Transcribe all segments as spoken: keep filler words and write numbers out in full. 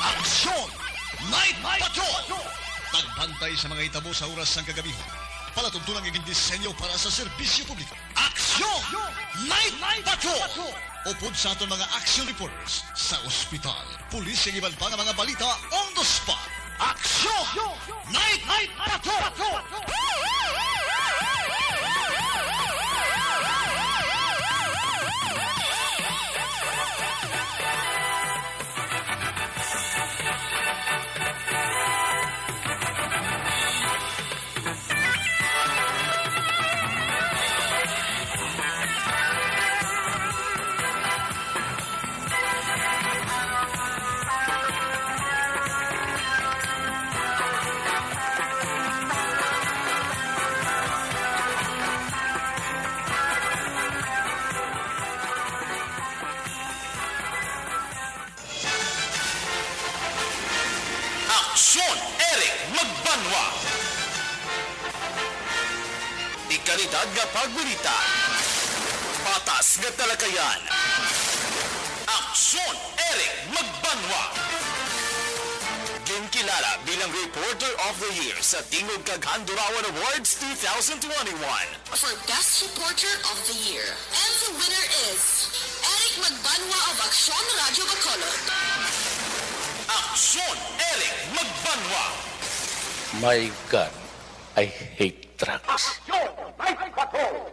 Aksyon! Night Patrol! Pagbantay sa mga hitabo sa oras sang kagabihan. Palatuntunan nga gindisenyo para sa serbisyo publiko. Aksyon! Night Patrol! Upod sa aton mga action reporters sa ospital, pulis, kag iban pa nga mga balita on the spot. Aksyon! Night Patrol! Aksyon, Eric Magbanwa. Dekalidad nga pagbalita. Patas nga talakayan. Aksyon, Eric Magbanwa. Ginkilala bilang Reporter of the Year sa Tingog kag Handurawan Awards two thousand twenty-one. For Best Reporter of the Year. And the winner is Eric Magbanwa of Aksyon Radyo Bacolod. Aksyon, Eric Magbanwa. My God, I hate drugs. Aksyon, Night Patrol.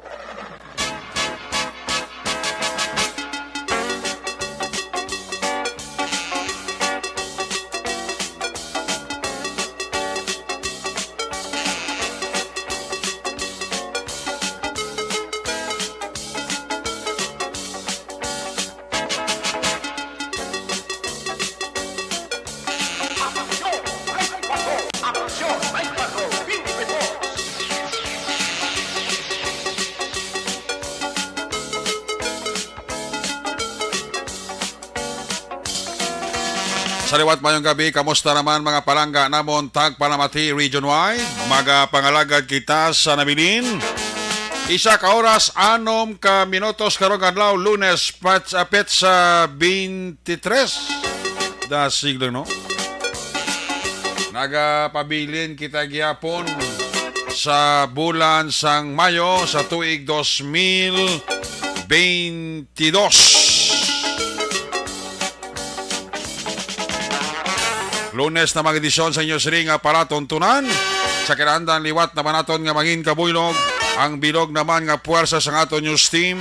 Sa liwat, mayong gabi. Kamusta naman, mga palangga namon, tagpalamati region-wide? Magapangalagad kita sa nabilin. Isa ka oras, anom ka minutos karong adlaw, Lunes, pats-, ah, petsa twenty-three. Dasig lang, no? Nagapabilin kita gihapon sa bulan sang Mayo sa tuig dos mil twenty-dos. Lunes na mga edisyon sa inyo sini nga palatuntunan. Sa kinahanglan, liwat naman naton nga mangin kabuylog ang bilog naman nga puwersa sang aton news team,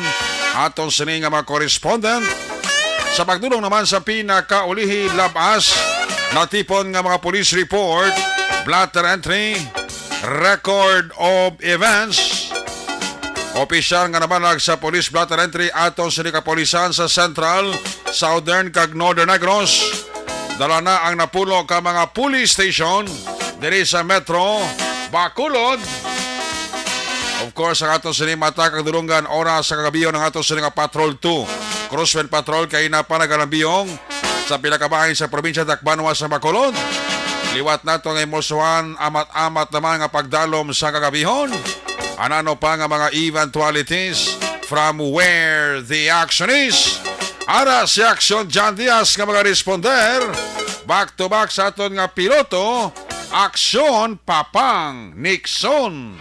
aton sini nga mga correspondent. Sa pagdulong naman sa pinakaulihi, lab-as natipon nga mga police report, blotter entry, record of events, opisyal nga nabalag sa police blotter entry aton sini kapulisan sa Central, Southern, kag Northern Negros. Dala na ang napulo ka mga police station diri sa Metro Bacolod. Of course, ang aton sini mata kag dulungan, oras sa kagabion, ang aton sini nga Patrol two, Crosswind Patrol, kay na pa nagalambiyong sa pila ka bahin sa probinsya Tacbanwa sa Bacolod. Liwat nato nga imusuhan amat-amat naman nga pagdalom sa kagabihon. Anano pa nga mga eventualities from where the action is. Ara si Action John Diaz nga mga responder. Back to back sa aton nga piloto, Aksyon Papang Nixon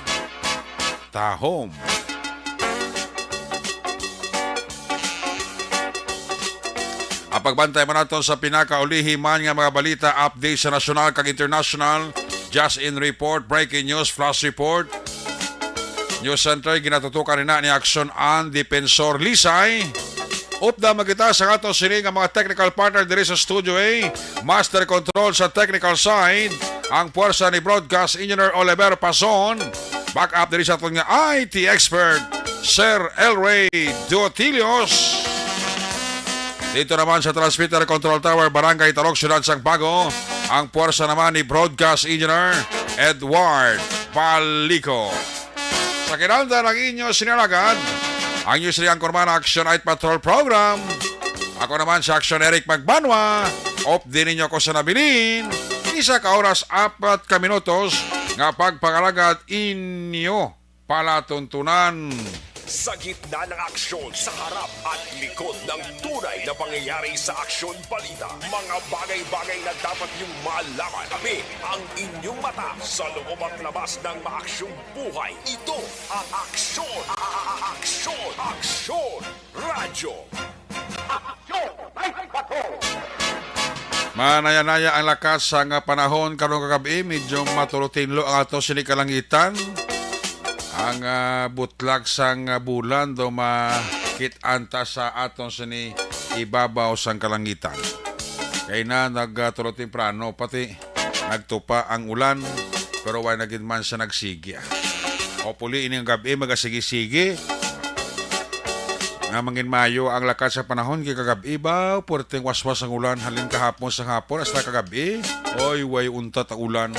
Tahom. Ang pagbantay man naton sa pinakaulihi man nga mga balita, update sa nasyonal kag international, just in report, breaking news, flash report, news center, ginatutukan nina ni Action and Defensor Lisay. Upda man kita sa ato sini nga mga technical partner diri sa Studio A. Master Control sa technical side, ang puwersa ni Broadcast Engineer Oliver Pason. Back up diri sa aton nga I T expert, Sir Elray Dutillos. Dito naman sa Transmitter Control Tower, Barangay Tarok, Siyudad sang Bago, ang puwersa naman ni Broadcast Engineer Edward Balico. Sa kinahanglan, ang inyo sinalagad, ang inyo sila ang kurman Action Night Patrol Program. Ako naman si Action Eric Magbanwa. Updi ninyo ako sa nabilin. Isa ka oras, apat ka minutos nga pagpangalagad inyo palatuntunan. Sa gitna ng aksyon, sa harap at likod ng tunay na pangyayari sa Aksyon Balita, mga bagay-bagay na dapat niyong malaman. Kami ang inyong mata sa loob at labas ng maaksyong buhay. Ito ang Aksyon, a- a- a- Aksyon, Aksyon Radyo. Aksyon Night Patrol. Manaya-naya ang lakat sang panahon karong kagab-i, medyo matulotinlo ang ato sini kalangitan. Ang, ah, butlag sang, ah, bulan daw makit-an ta sa aton sini ibabaw sang kalangitan. Kay na nagtulo temprano, pati nagtupa ang ulan, pero wala na gid man siya nagsigi. Hopefully, ining gab-i magasigi-sigi. Nga mangin mayo ang lakat sa panahon kay kagab-i ba, puwerteng waswas ang ulan halin kahapon sa hapon hasta kagab-i. Oy, way untat ang ulan.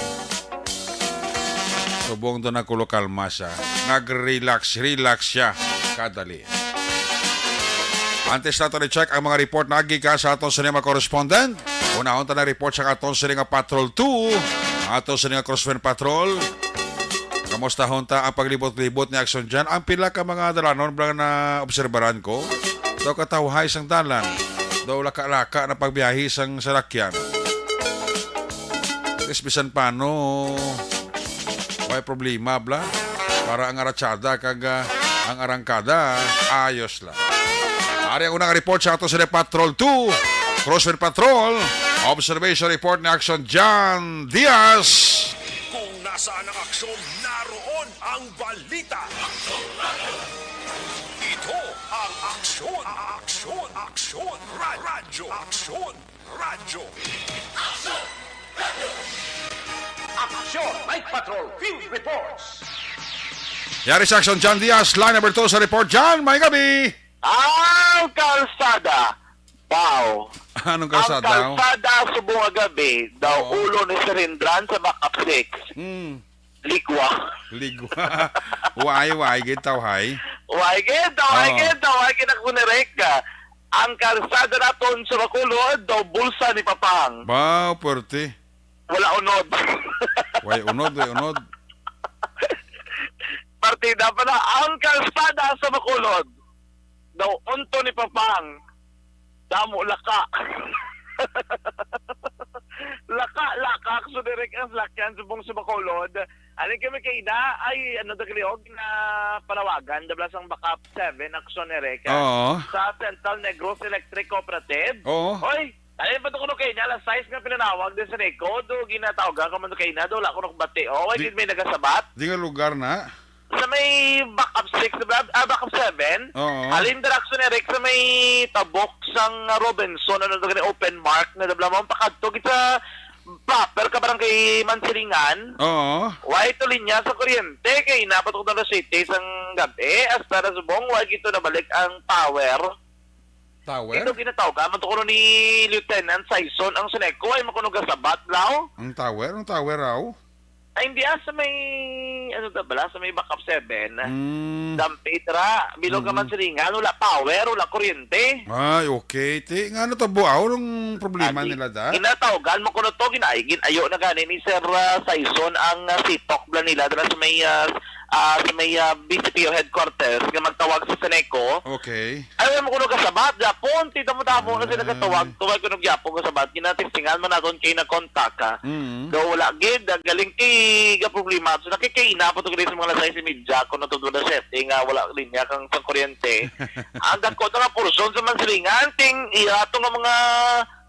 Subong do nagkulo kalma siya. Nag-relax, relax siya. Kadali. Antes nato i-check ang mga report na gikan sa aton sini mga correspondent, unahon ta na report sa aton sini nga Patrol two, aton sini nga Crosswind Patrol. Kamustahon ta ang paglibot-libot ni Action Jan. Ang pila ka mga dalanon bala na obserbaran ko, daw katawhay sang dalan, daw laka-laka na pagbiyahe sang salakyan. Is bisan pano, may problema, bla. Para ang aratsada kag, ah, ang arangkada, ayos lang. Ari ang unang report sa ato sa Patrol two, Crosswind Patrol. Observation report ni Action John Diaz. Kung nasaan ang aksyon, naroon ang balita. Ito ang Aksyon, Aksyon, Aksyon Ra- Radyo, Aksyon Radyo. Aksyon Night Patrol Field Reports. Yari sa Action, John Diaz, line number two sa report. John, may gabi! Ang kalsada, wow. Anong Ang kalsada? Kalsada subong nga gabi, daw Oo. ulo ni Sir Hindran sa backup six. Hmm. Ligwa. Ligwa. Why, why, gid tawhay? Why, gid tawhay, Oo. gid tawhay, gid ako ni Rick. Ang kalsada naton sa Bacolod, daw bulsa ni Papang. Ba, puwerte. Wala unod. Way unod, way unod. Partida pa na ang kalsada sa Bacolod. Daw unto ni Papang. Damo laka. Laka, laka. So, direk ang salakyan subong sa Bacolod. Ano kami kay na? Ay, ano, dagliog na panawagan. Dabla sang backup seven, aksyon ni Rick, ah. Oo. Sa Central Negros Electric Cooperative. Oo. Hoy, Alin pa to kuno kay na alas sais nga pinanawag din sa Nico, do ginatawag ka man kay na, do wala ko nakabati. Oh, why Di- did may nagasabat? Di nga lugar na? Sa may backup six, ah, backup seven. Oo. Alin direction ni Rick sa may tabok sang Robinson, ano to gani, open mark na dabla mo pakadto gid sa proper ka barangay Mansilingan. Oo. Why to linya sa kuryente kay napatok na city sang gabi hasta na subong, why gito nabalik ang power? Tower? Ito ginatawag man to kuno ni Lieutenant Saison ang Seneco, ay makuno gasabat, law? Ang tower? Ang tower, raw? Ay, hindi, ah, sa may, ano na bala, sa may backup seven. Mm. Dampit ra, bilog Mm. naman silingan, wala power, wala kuryente. Ay, okay. Ti, nga ano to, buaw, ang problema Adi, nila da? Ginatawgan mo kuno to, ginaigin, ayo na gani ni Sir, ah, Saison ang, ah, sitok bala nila, dala sa may, ah, ah, sa may, ah, B C P O headquarters, nga magtawag sa Seneco. Okay. Ay, wala mo kuno kasabat, Japon. Ti damo-damo na sila Ay. Katawag. Tuwag ko nung Japon kasabat. Ginatestingan man naton kay na-contact ka. Mm. Daw wala gid, ang galing kay ga problema. So, nakikaina pa to gid sa mga alas sais y media, kung natudlo na siyete nga wala linya kang, kang kuryente. Ang dako na nga portion sa Mansilingan, ting iya to nga mga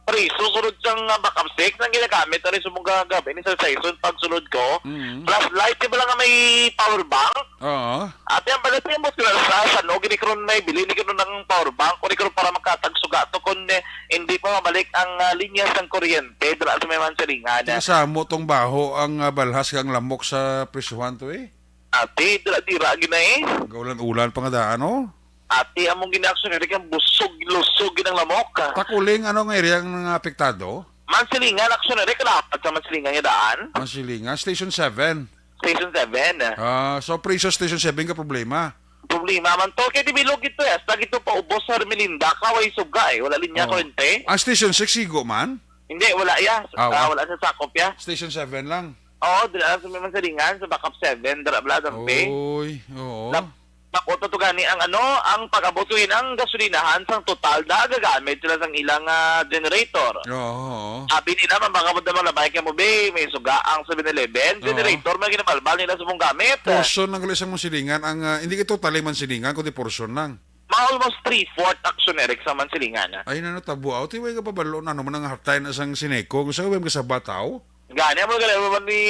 priso sulod sang, ah, backup six nang ginagamit na rin sa mga gabi ni Sir Saison pagsulod ko. Mm. Flashlight, di ba lang nga may power bank? Oo. Ate, ang balat niya mo sila sa, sa no, gini karon may bili ni karon ng power bank, kung karon para makatagsuga to, kung, eh, hindi pa mabalik ang, ah, linya sang kuryente, dala sa may Mansilingan. Kasamo tong baho ang, ah, balhas kang lamok sa prisuhan to, eh. Ate, dala dira gina, eh. Gaulan-ulan pa nga daan, oh. Ate, among ginaksyon, rin kang busog, lusog, ginang lamok, ah. Takuling, ano nga area ang apektado? Mansilingan, aksyon, rin, kalapat sa Mansilingan nga daan. Mansilingan, Station seven. Station seven. Ah, so, Priso Station seven ka problema? Problema man to. Kaya di bilog ito, eh. Hasta ito pa ubos sa Melinda, kaway suga, eh. Wala linya, Oo. kuryente. Ang Station six, sigo man? Hindi, wala, ya. Ah, Ah, wa- wala sa sakop, ya. Station seven lang. Oo, dira lang sa may Mansilingan, sa backup seven, dira bala, dampi. Oy, oo. Lap-, Bakod pa to gani ang ano, ang pag-abot ko yun ang gasolinahan sang total da gagamit sila sang ilang, ah, generator. Oo. Abi nila, mabakabot na malabay ka mo, be, may suga ang Seven Eleven, Oo. generator, may ginabalbal nila sa mong gamit. Portion lang gali sang Mansilingan ang, ah, hindi ito tali Mansilingan, kundi portion lang. Ma almost three-fourth Action Eric sa Mansilingan, ah. Ay, nano, tabo, aw, tiway ka pabalo na, ano man ang hatay na sang Sineco, gusto ka ba yung kasabataw? Gani, mo gali man ni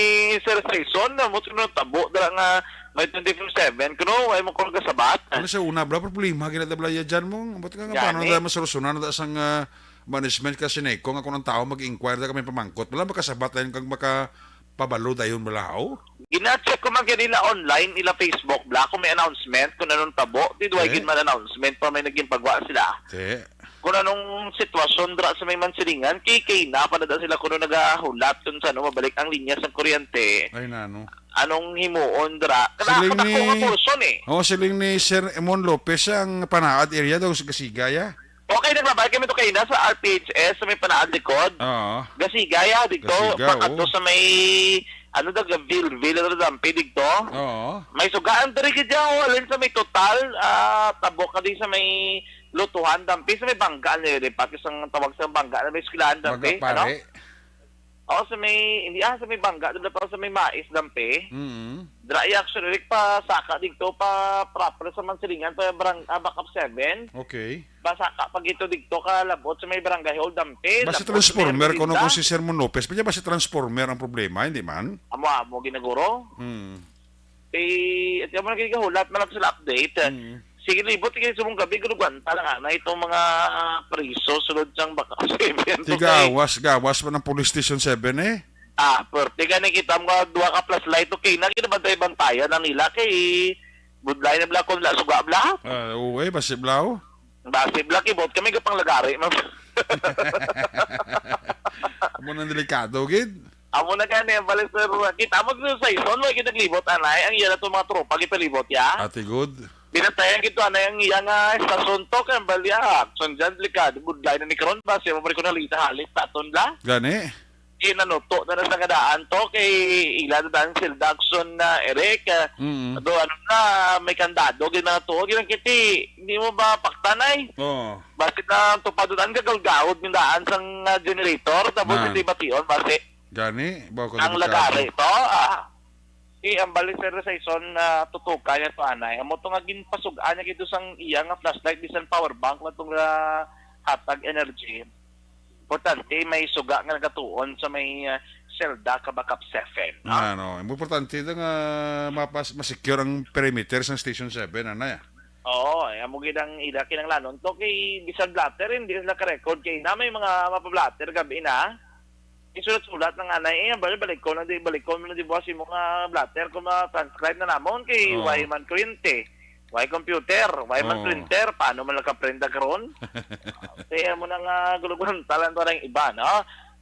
Sir Saison, na mo sino tabo, dala nga may twenty-four seven, kuno, ay mo ko kasabat. Ano sa una, bla, problema, gina da bla, ya dyan mo, ba't ka nga, Gani. paano na masolusyonan na sang, ah, management ka Sineco, nga kung ang tao mag-inquire, da kami pamangkot, wala, makasabat, ayun kang makapabalo, dayon, bala, oh. Gina-check ko man kanila online, ila Facebook, bla, kung may announcement, kung anong tabo, di duway Eh? gid man announcement, pa may naging pagwa sila. Te. Kung anong sitwasyon dra sa may Mansilingan, kay, kay na pa na da sila kuno nagahulat kung saan mabalik ang linya sa kuryente. Ay, nano. Anong himuon dra? Kada Siling kadako ni nga portion eh. Oh, siling ni Sir Emon Lopez ang Panaad area daw sa Gasigay, ah. Okay, naglabay kami to kaina sa R P H S sa may Panaad likod. Oo. Gasigay, ah, dito. Gasiga, Pag ato oo. sa may, ano daw, Ville, Ville, ano, Dampi, dito. Oo. May sugaan diri gid, oh, alin sa may Total, ah, tabok ka di sa may Lutuhan, Dampi, sa may Bangga, ano yun, eh, pati sa tawag sa Bangga, na may eskwelahan, Dampi, Baga, ano? pare. Oh, sa may, hindi, ah, sa may Bangga, doon pa sa may Mais, Dampi. Mm. Dra, i-action, Rick, pa saka dito, pa proper sa Mansilingan, pa barang-, ah, Backup seven. Okay. Pa saka pa gito dito ka labot sa may Barangay Hall, Dampi. Basta Labot sa may transformer, kuno Erlinda. kung si Sermon Lopez, pa niya basta transformer ang problema, hindi man? Amo-amo, ginaguro. Hmm. Eh, at yung mga ginahulat, man ako sila update. Mm. Sige, libot, sige, sa mong gabi, gulugwanta lang, ana, itong mga priso, sulod sang Backup seven. Tigawas, gawas pa ng Police Station seven, eh. Ah, perte gani kita mga duha ka flashlight, okay na, ginabantay-bantayan lang nila kay budlay na bla kon la suga bla. Ah, uwe, basi bla, oh. Basi bla, kibot kami ka panglagari, ma'am. Amo nang delikado, gid. Amo na gani, ang balik, sir. Kita mo sa saison, wala kita naglibot, anay. Ang iya na to mga tropa, gipalibot, ya. Ate, good. Binantayan gito, anay, ang iya nga estasyon to, kay ang balya, action dyan, delikado, budlay na ni karon, basi mo pa rin ko nalita, halit, taton bla. Gani. Inanuto na na sa kadaan to kay ila na daan sila Dagson na Eric, ah, Mm. do ano na may kandado gid na tuo gid ang kiti, hindi mo ba paktanay? Oo. Basi na tupadon ang gagalgaod ng daan sang, ah, generator tapos Na. hindi bation basi Gani, bawa ko ang delikado. Lagari to, ah. Si ang bali, Sir Saison, na tutukan niya to anay. Amo to nga ginpasugaan niya gid sang iya nga flashlight bisan power bank na tong, ah, hatag energy. Importante, may suga nga nagatuon sa may, ah, Zelda Kabakap seven, no? Ano, importante na nga mapas-, masecure ang perimeter sa Station seven, ano ya? Oo, eh, amo gid ang ila kinanglanon to kay bisan blotter, hindi sila ka-record kay na may mga mapa-blotter gabi na. Isulat-sulat ng anay, eh, balik, balik ko na di, balik ko na di buwas yung mga blotter kung ma-transcribe na namon kay Oo. Why man kuryente. Why computer? Why man Oo. printer? Paano man nakaprint na karon? Kaya mo na nga gulugulan talan to ng iba, no?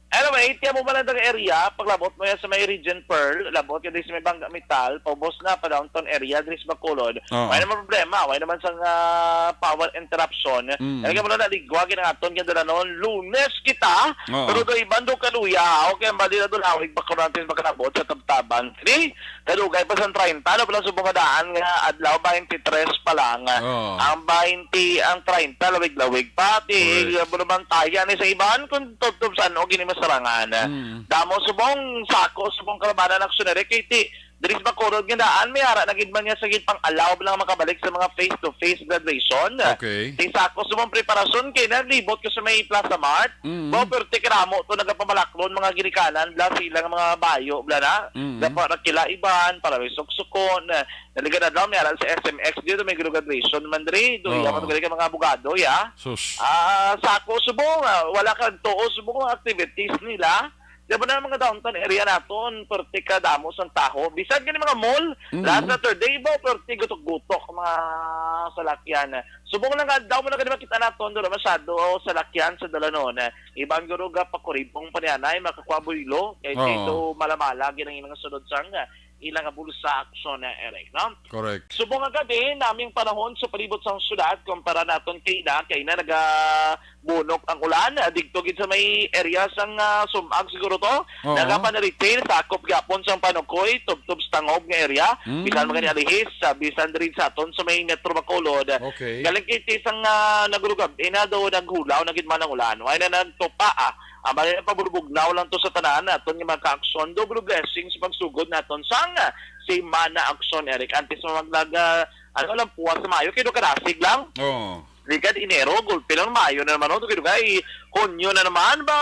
Anyway, tiyan mo ba lang ang area? Paglabot mo yan sa may Regent Pearl, labot ka din sa may Bangga Metal, paubos na pa downtown area, diri sa Bacolod. Oo. Wala naman problema, wala naman sa, ah, power interruption. Mm. Talaga mo na naligwa, ginaton, ginadalanon, Lunes kita, Oo. pero do iban do kaluya, okay, ang bali na do, lawig pa ko natin makalabot sa tabtaban. Di, Kadugay pa sang treinta, ano pala subong nga daan nga adlaw, twenty-three pa lang. Oo. Ang twenty, ang treinta, lawig-lawig pa. Ti, Correct. Bulumantayan ni sa iban, kung tubtob saan o gini masarangan. Mm. Damo subong, sako subong kalabanan, aksyon na rin. Kay ti, diri sa Bacolod nga daan, may ara na gid man nga sa gid pang alaw lang makabalik sa mga face-to-face graduation. Okay. Ti, sako subong preparasyon kay naglibot ko sa may Plaza Mart. Mm. Ba, pero ti, karamo to, nagapamalaklon, mga ginikanan, bla, silang mga bayo, bla na. Mm. Dapat na kila iban, para may suksukon. Naligan na daw, may aral sa S M X dito, may graduation man diri. Do, Oo. yaman ko ka mga abogado, ya. Sus. Ah, sako subong, ah, wala ka tuo subong ang activities nila. Di ba na mga downtown area naton, perte ka damo sang taho. Bisan gani mga mall, Mhm. last Saturday ba, perte gutok-gutok mga salakyan. Subong lang nga, daw mo na gani makita naton, doon masyado salakyan sa dalanon. Iban guro ga pakuribong panianay, makakwa buylo, kay Oo. dito malamala gid ang mga sulod sang ila nga bulsa, Aksyon, eh, Eric, no? Correct. Subong nga gab-i, naming panahon sa palibot sang syudad, kumpara naton kay na, kay na nagabunok ang ulan, ah, digto gid sa may area sang, ah, Sumag siguro to. Oo. Nagapang-retail, sakop gihapon sang Panukoy, tubtob sa Tangub nga area. Mm. Bisan man gani alihis, sa bisan diri sa aton sa may Metro Bacolod. Okay. Galing kay ti sang, ah, nagurugab, ina daw naghulaw na gid man ang ulan. Wala na nagtupa, ah. Ang bali na paburbugnaw lang to sa tanan naton nga mga kaaksyon. Double blessing sa pagsugod naton sang, ah, Semana Aksyon, Eric. Antes mo maglaga, ano lang, puwas sa Mayo, kay do karasig lang. Oo. Ligad Enero, gulpi lang Mayo na naman, no? Dugay-dugay, Hunyo na naman, ba?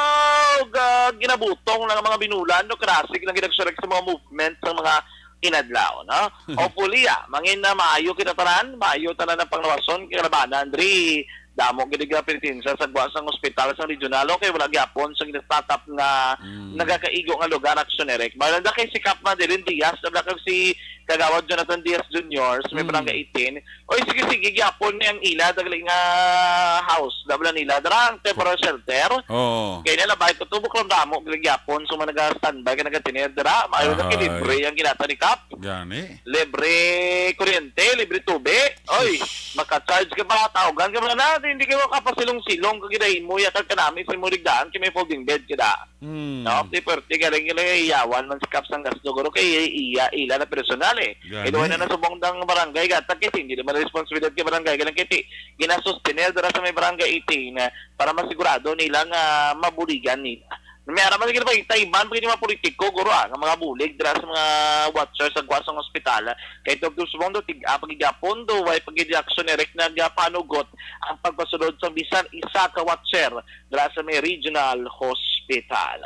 Ga-, ginabutong lang ang mga binulan, no? Karasig lang ginagsurek sa mga movement, sa mga inadlaw, no? Hopefully, ah, mangin na maayo kita tanan, maayo tanan ang panglawason, kay kalabanan, diri, damo gid nga penitensya sa gwa sang ospital sang regional, okay, wala gyapon sa ginatatap nga Mm. nagakaigo nga lugar, Aksyon, Eric. Maganda kay si Kap Madeline Diaz, wala kag si Kagawad Jonathan Diaz Junior, sa may Mm. Barangay eighteen. Oy, sige, sige, gyapon ni ang ila, dagli nga house, dabla nila, dara ang temporary shelter. Oo. Kay nila, bay, kutubok lang damo, gid gyapon, so mga nag-standby ka, nagatinir, dara, maayo na kay Ahay. libre ang ginata ni Kap. Gani. Libre kuryente, libre tubi. Oy, Sus. Maka-charge ka ba? Tawgan ka ba na? Hindi ka makapasilong-silong ka gid, mo ya kag kanami sa mo rigdaan kay may folding bed ka da. Hmm. No, di pwerte galing nila iyawan man si Kap sang gasto, guro, kay iya, ila na personal, eh. Gani. Ilo na nasubong dang barangay, gatag kay hindi naman responsibilidad kay barangay, galing kay ti-, ginasustenel dira sa may barangay eighteen, eh, para masigurado nila nga mabuligan nila. May ara man gid pa, taiban pa gid yung mga politiko, guro, ah, nga mga bulig dira sa mga watcher sa gwa sang ospital. Kay Doktor Subong do, tig-, ah, pagigapon do, way pagidi aksyon, Eric, nagapanugot ang pagpasulod sa bisan isa ka watcher dira sa may regional hospital.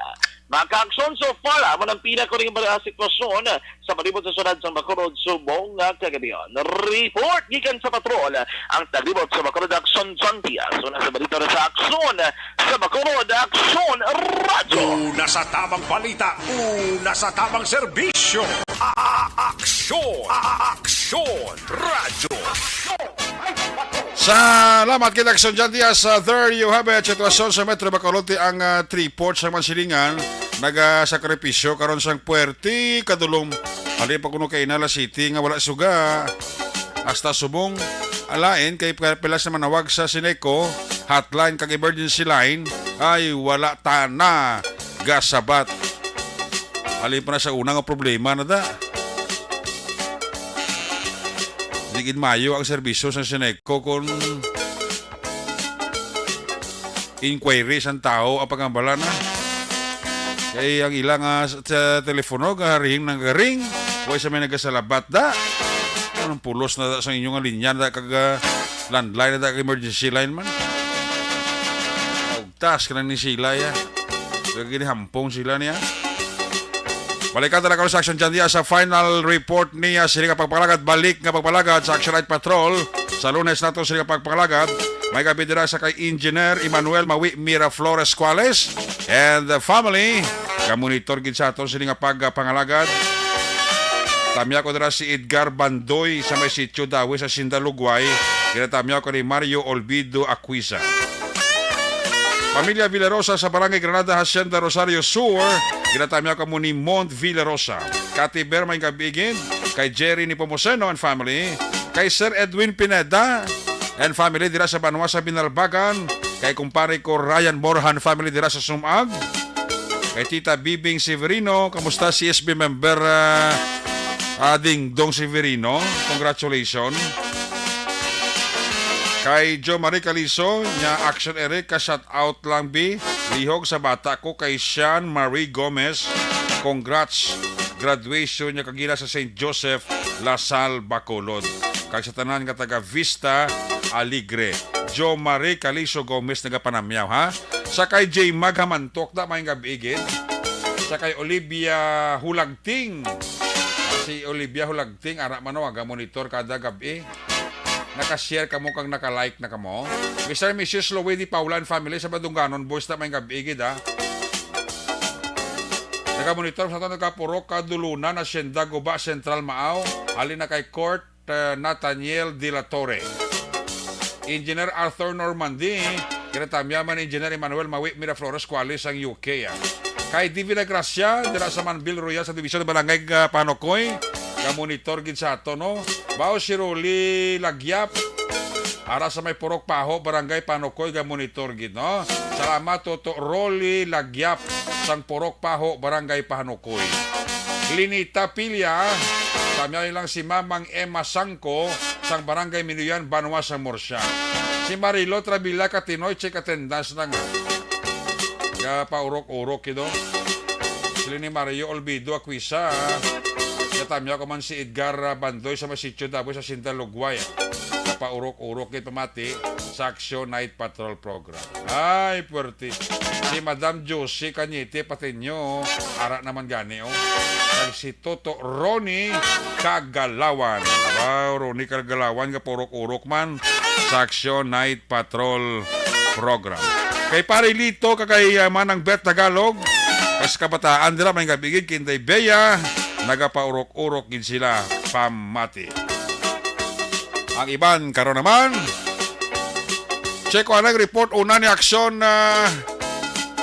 Mga kaaksyon, so far, amo nang pinakahuling mga sitwasyon sa palibot sa syudad sa Bacolod subong nga kagabihon. Report gikan sa patrol, ang taglibot sa Bacolod, Aksyon John Diaz. Una sa balita na sa Aksyon sa Bacolod, Aksyon Radyo. Una sa tamang balita, una sa tamang serbisyo. A-, a-, Aksyon, a-, a-, Aksyon Radyo. Salamat kay Aksyon John Diaz. Ah, there you have it. Sitwasyon sa Metro Bacolod, ang, ah, three-fourths sang mga silingan nagasakripisyo karon sang puwerte kadulom. Halin pa kuno kay Inala City nga wala suga. Hasta subong, alain kay pa-, pila sa manawag sa Sineco hotline kag emergency line ay wala ta na gasabat. Halin pa na sa una nga problema na da. Di gid maayo ang serbisyo sa Sineco kon inquiry sang tawo ang pagambala na. Kay ang ila nga s-, sa telepono, garing nang garing, way sa may nagasalabat da. Anong pulos na da sa inyo nga linya na da, kag, ah, landline na da, kag emergency line man? Ugtas ka na ni sila, ya. Kag ginihampong sila niya. Balikan ta na karon sa Action Jandia sa final report niya. Sini nga pagpalagad, balik nga pagpalagad sa Action Night Patrol. Sa Lunes nato sini nga pagpalagad. May gabi dira sa kay Engineer Emmanuel Mawi Miraflores Cuales and the family. Kamonitor gid sa aton sini nga pagpangalagad. Tamya ko dira si Edgar Bandoy sa may sitio Dawi sa Sinda, Lugway. Ginatamya ko ni Mario Olvido Aquisa. Pamilya Villarosa sa Barangay Granada, Hacienda Rosario Sur, ginatamyaw kamo ni Mont Villarosa. Kati Berma, ing kabigin, kay Jerry Nepomuceno and family, kay Sir Edwin Pineda and family dira sa banwa sa Binalbagan, kay kumpare ko Ryan Borhan family dira sa Sumag, kay Tita Bibing Severino, kamusta si S B member, ah, ah, Dingdong Severino? Congratulations. Kay Jo Marie Caliso, nya Action Eric, ka shout out lang bi. Lihog sa bata ko kay Sean Marie Gomez. Congrats. Graduation niya kagina sa Saint Joseph, La Salle, Bacolod. Kag sa tanan nga taga Vista Alegre. Jo Marie Caliso Gomez nagapanamyaw, ha? Sa kay J Mag Hamantok, da, may gabi gid. Sa kay Olivia Hulagting. Si Olivia Hulagting, ara man, oh, aga monitor kada gabi. Naka-share kamo kag naka-like na kamo. Mister and Missus Louie Di Paula and family sa Badungganon, boys, na may gabi gid, ha. Nagamonitor sa aton, nagapurok ka Dulunan, Hacienda Guba Central, Maaw. Halin na kay Court, eh, Nathaniel De La Torre. Engineer Arthur Normandy, kinatamyaman Engineer Emmanuel Mawi Miraflores Cuales ang U K, ah. Kay D V Gracia, dira sa Manbil Royal sa Division, Barangay, ah, Panukoy, ga-monitor gid sa ato, no? Bao si Rolly Lagyap, ara sa may Purok Paho, Barangay Panukoy, ga-monitor gid, no? Salamat, Toto Rolly Lagyap, sang Purok Paho, Barangay Panukoy. Linita Pilia, tamyaw lang si Mamang Emma Sangko, sang Barangay Minuyan, Banwa sang Murcia. Si Marilo Travilla Katinoy, check attendance na nga. Ga paurok-urok, kido. Sila ni Mario Olvido Aquisa, ah. Katamyaw ko man si Edgar, ah, Bandoy sa Masityo Daboy sa Sinta Lugway, ah. Ga paurok-urok, gid pamati sa Action Night Patrol Program. Ay, puwerte. Si Madam Josie Cañete, pati nyo, ara naman gani, oh. Kag si Toto Ronnie Kagalawan. Wow, Ronnie Kagalawan, ga paurok-urok man sa Action Night Patrol Program. Kay Pare Lito, kag kay, ah, Manang Beth Tagalog, kas kabataan dira, may gabigid, kay Inday Bea, nagapaurok-urok gid sila, pamati. Ang iban, karon naman, check ko anang report, una ni Aksyon, ah,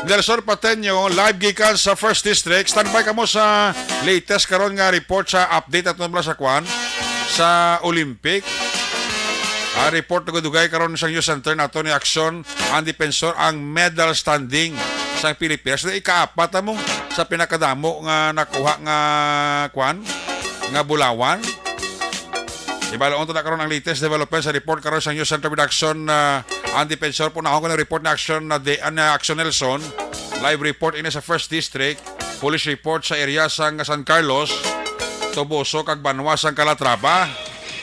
Nelson Pateño, live gikan sa First District. Standby kamo sa latest karon nga report sa update ato mula sa kwan, sa Olympic. Ah, report na dugay karon sa news center nato ni Aksyon, ang depensor, ang medal standing sang Pilipinas. Na ikaapat na mo sa pinakadamo nga nakuha nga kwan, nga bulawan. Ibalaon ta na karon ang latest development sa report karon sa News Center Production, ah, ang depensor po na ako ng report na action na de, na Action Nelson. Live report ini sa First District. Police report sa area sang San Carlos, Toboso kag Banwa sang Calatrava.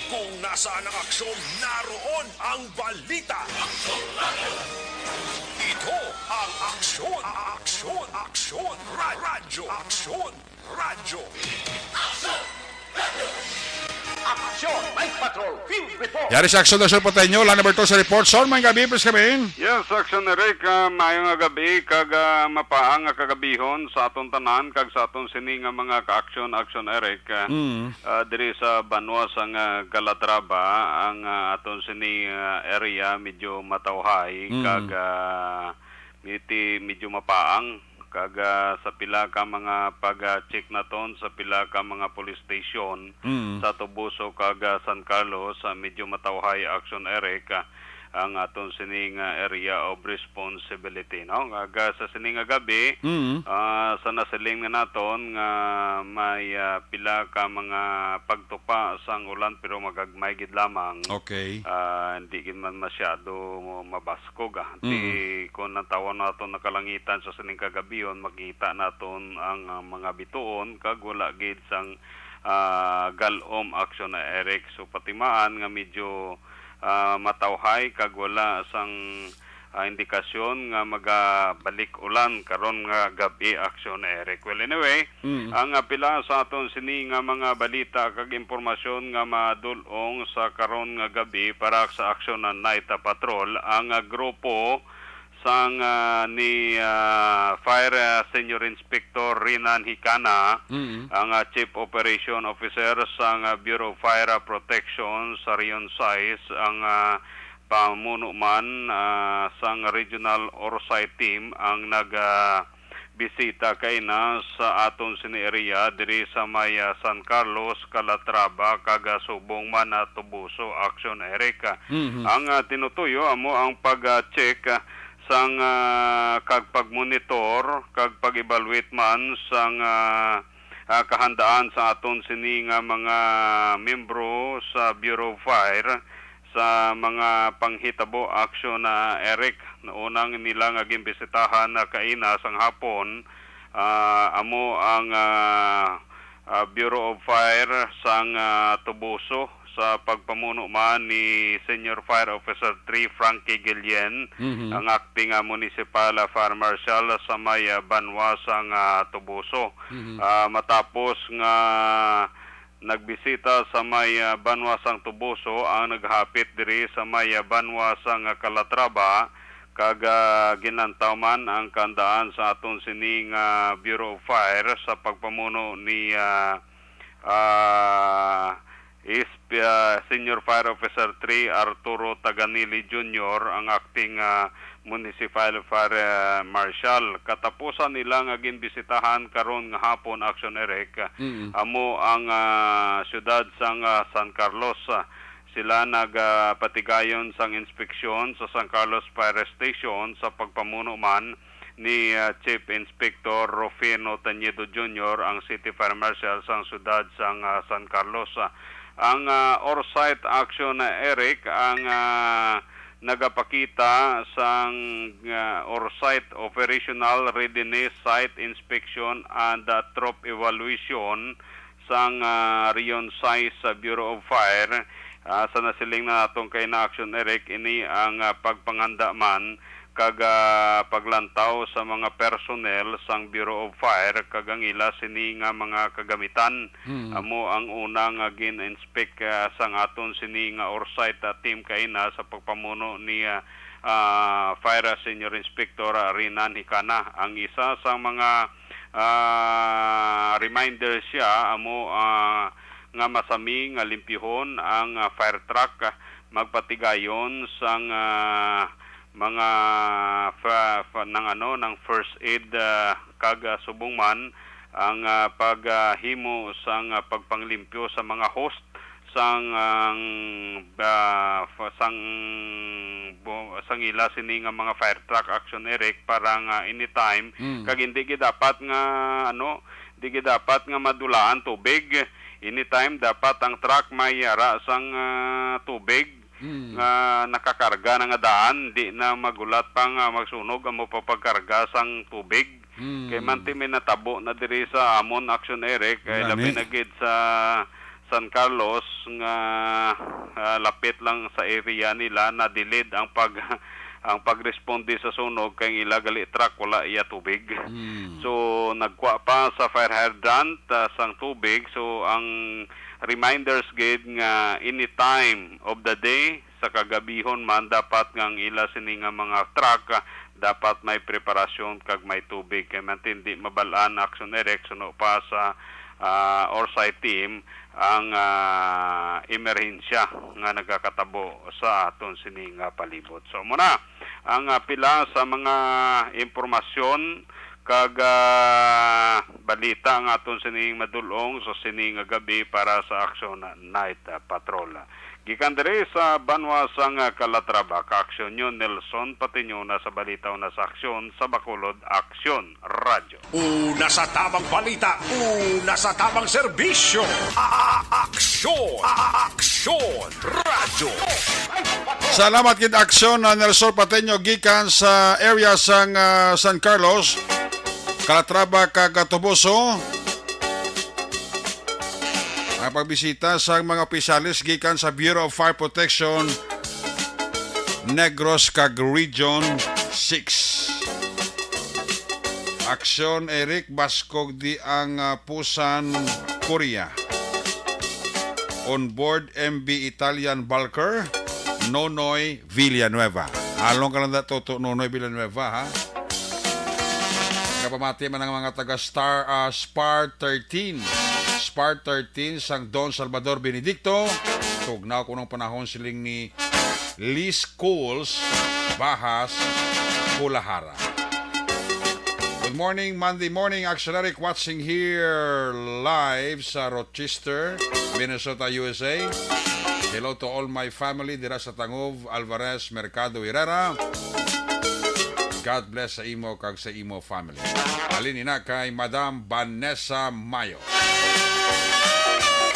Kung nasaan ang aksyon, naroon ang balita. Ito ang aksyon, aksyon, aksyon, ra- radyo, aksyon, radyo. Action Night Patrol Field Report. Yari sa Aksyon National Patrol, Lana Berto sa report. Son, may gabi, please kami. Yes, Action Eric, ah, maayong nga gabi, kag, ah, mapaang nga kagabihon sa aton tanan, kag sa aton sini nga mga ka-aksyon, Action Eric. Ah, Mm. ah, diri sa banwa sang, ah, Calatrava, ang, ah, aton sini, ah, area medyo matawhay, Mm. kag, ah, miti-, medyo mapaang. Kag, ah, sa pila ka mga pag-check naton sa pila ka mga police station Mm. sa Toboso kag, ah, San Carlos, ah, medyo matawhay, Action Eric, ah, ang aton sini nga area of responsibility, no? Kag, ah, sa sini nga gabi, Mm. ah, sa nasiling na naton nga may, ah, pila ka mga pagtupa sang ulan, pero magagmay gid lamang. Okay. Ah, hindi gid man masyado mabaskog, ah. Di Mm. kung natawon nato nakalangitan sa sining kagabihon, makita naton ang, ah, mga bituon kag wala gid sang, ah, galom, Action Eric. So, patimaan nga medyo, ah, matawhay kag wala sang, ah, indikasyon nga magabalik ulan karon nga gab-i, Action Eric. Well, anyway, Mm. ang, ah, pila sa aton sini nga mga balita kag impormasyon nga madul-ong sa karon nga gab-i para sa Action Night Patrol, ang, ah, grupo sang, ah, ni, ah, Fire, ah, Senior Inspector Rinan Hicana, Mm. ang, ah, Chief Operation Officer sang, ah, Bureau of Fire, ah, Protection sa Region sais, ang, ah, pamuno man, ah, sang Regional Orsay Team ang nag, ah, bisita kaina sa aton sini area diri sa may, ah, San Carlos, Calatrava, kag, ah, subong man, ah, Toboso, Action Eric. Mhm. Ang, ah, tinutuyo amo ang pag, ah, check, ah, sang, ah, kag pagmonitor kag pag-evaluate man sang, ah, ah, kahandaan sa aton sini nga mga membro sa Bureau of Fire sa mga panghitabo, Action Eric. Naunang nila nga gimbisitahan na kaina sang hapon, ah, amo ang, ah, ah, Bureau of Fire sang, ah, Toboso sa pagpamuno man ni Senior Fire Officer three Frankie Guillen, Mhm. ang acting, ah, municipal, ah, fire marshal sa may, ah, banwa sang, ah, Toboso. Mhm. Ah, matapos nga nagbisita sa may, ah, banwa sang Toboso ang naghapit diri sa may, ah, banwa sang, ah, Calatrava, kag, ah, ginlantaw man ang kahandaan sa aton sini nga Bureau of Fire sa pagpamuno ni, ah, ah, is, ah, Senior Fire Officer three Arturo Taganili Junior, ang acting, ah, Municipal Fire, ah, Marshal. Katapusan nila nga ginbisitahan karon nga hapon, Action Eric, Mm. amo ang, ah, siyudad sang, ah, San Carlos. Sila nagapatigayon sang inspeksyon sa San Carlos Fire Station sa pagpamuno man ni, ah, Chief Inspector Rufino Tañedo Junior, ang City Fire Marshal sang siyudad sang, ah, San Carlos. Ah, ang, ah, Orsite Action, ah, Eric, ang, ah, nagapakita sang, ah, Orsite Operational Readiness, Site Inspection and, ah, Troop Evaluation sang, ah, Region six sa Bureau of Fire. Ah, sa nasiling na naton kay na Action Eric, ini ang, ah, pagpanghanda man kag, ah, paglantaw sa mga personnel sang Bureau of Fire kag ang ila sini nga mga kagamitan. Hmm. Amo ang una nga gin-inspect, ah, sang aton sini nga Orsite, ah, team kaina sa pagpamuno ni, ah, ah, Fire Senior Inspector, ah, Rinan Hicana. Ang isa sa mga, ah, reminder siya amo, ah, nga masami nga limpyuhon ang, ah, fire truck, ah, magpatigayon sang, ah, mga fa-, fa-, nang ano, nang first aid, ah, kag, ah, subong man ang, ah, paghimo sang, ah, pagpanglimpyo sa mga host sang, ang, ah, fa-, sang bu-, sang ila sini nga mga fire truck, Action Eric, para nga anytime, Mm. kag hindi gid dapat nga, ano, di gid dapat nga madulaan tubig. Anytime dapat ang truck may ara sang, ah, tubig Mm. nga nakakarga na nga daan, di na magulat pa nga magsunog ang mapapagkarga sang tubig. Mm. Kay manti may natabo na diri sa amon, Action Eric, kay Gani. labi na gid sa San Carlos nga, ah, lapit lang sa area nila, na-delayed ang pag-, ang pagresponde sa sunog kay ang ila gali truck wala iya tubig. Mm. So, nagkuha pa sa fire hydrant, ah, sang tubig. So, ang reminders gid nga any time of the day, sa kagabihon man, dapat nga ang ila sini nga mga truck, ah, dapat may preparasyon kag may tubig. Kay man hindi mabal-an, Action Eric, suno pa sa, ah, Orsite team ang, ah, emerhensya nga nagakatabo sa aton sini nga palibot. So, muna ang, ah, pila sa mga impormasyon kag, ah, balita nga aton sining madul-ong sa sini nga gabi para sa Action Night, ah, Patrol. Gikan diri sa banwa sang Calatrava, ka-aksyon nyo, Nelson Patiño, na sa balita una sa aksyon sa Bacolod Aksyon Radyo. Una sa tabang balita, una sa tabang serbisyo. A-, a-, aksyon, a-, a-, aksyon, radyo. Salamat gid, aksyon, na Nelson Patiño gikan sa area sang, ah, San Carlos, Calatrava kag Toboso. Ang pagbisita sa mga opisyales gikan sa Bureau of Fire Protection, Negros kag Region six. Aksyon, Eric, baskog di ang, ah, Busan, Korea. On board M V Italian Valkyr, Nonoy Villanueva. Halong ka lang na, Toto Nonoy Villanueva, ha? Nagapamati man ang mga taga Star, ah, Spar thirteen. Spar thirteen sang Don Salvador Benedicto. Tugnaw kunong panahon, siling ni Liz Cools, Bahas, Kulahara. Good morning, Monday morning, Action Eric, watching here live sa Rochester, Minnesota, U S A. Hello to all my family dira sa Tangub, Alvarez, Mercado, Herrera. God bless sa imo kag sa imo family. Halin ina kay Madam Vanessa Mayo.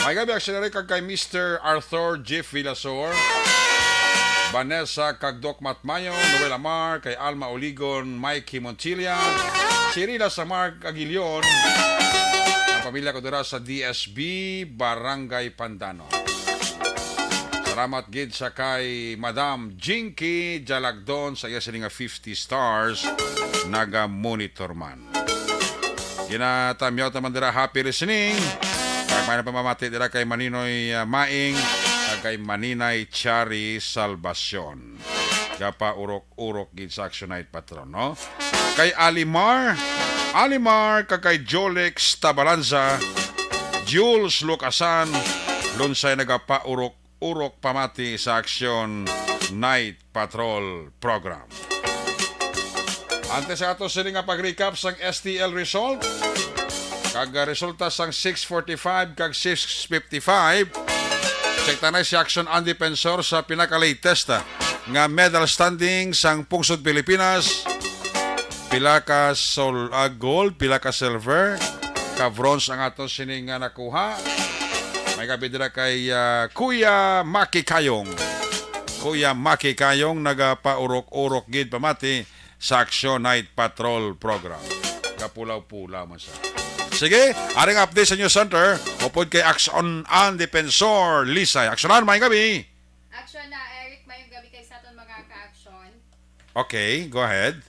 May gabi, Action Eric, kag kay Mister Arthur Jeff Villasor, Vanessa kag Doc Mayo, Noel Amar, kay Alma Oligon, Mikey Montilla, Cirila Samar Aguilion, ang pamilya ko dira sa D S B, Barangay Pandanon. Salamat gid sa kay Madam Jinky Jalagdon sa iya sini nga fifty stars, naga-monitor man. Ginatamyaw ta man dira, happy listening. Kag may pamamati dira kay Maninoy, ah, Maing, kag kay Maninay Chari Salvacion. Gapaurok-urok gid sa Action Night, Patron, no? Kay Alimar, Alimar, kag kay Jolex Tabalanza, Jules Lucasan, Lunsay nagapaurok-urok pamati sa Action Night Patrol Program. Antes sa ato sini nga pag-recap sang S T L result, kag, ah, resulta sang six forty-five kag six fifty-five, check ta na si Action Ann Defensor sa pinaka-latest, ah, nga medal standing sang Pungsod Pilipinas. Pila ka sol-, ah, gold, pila ka silver, ka bronze ang ato sini nga nakuha. May gabi dira kay, ah, Kuya Maki Kayong. Kuya Maki Kayong nagapaurok-urok gid pamati sa Action Night Patrol Program. Kapulaw-pula man sa. Sige, aring update sa News Center. Upod kay Action Ann Defensor Lisay. Action Ann, may gabi. Action na, Eric. Mayong gabi kay sa aton mga ka-action. Okay, go ahead.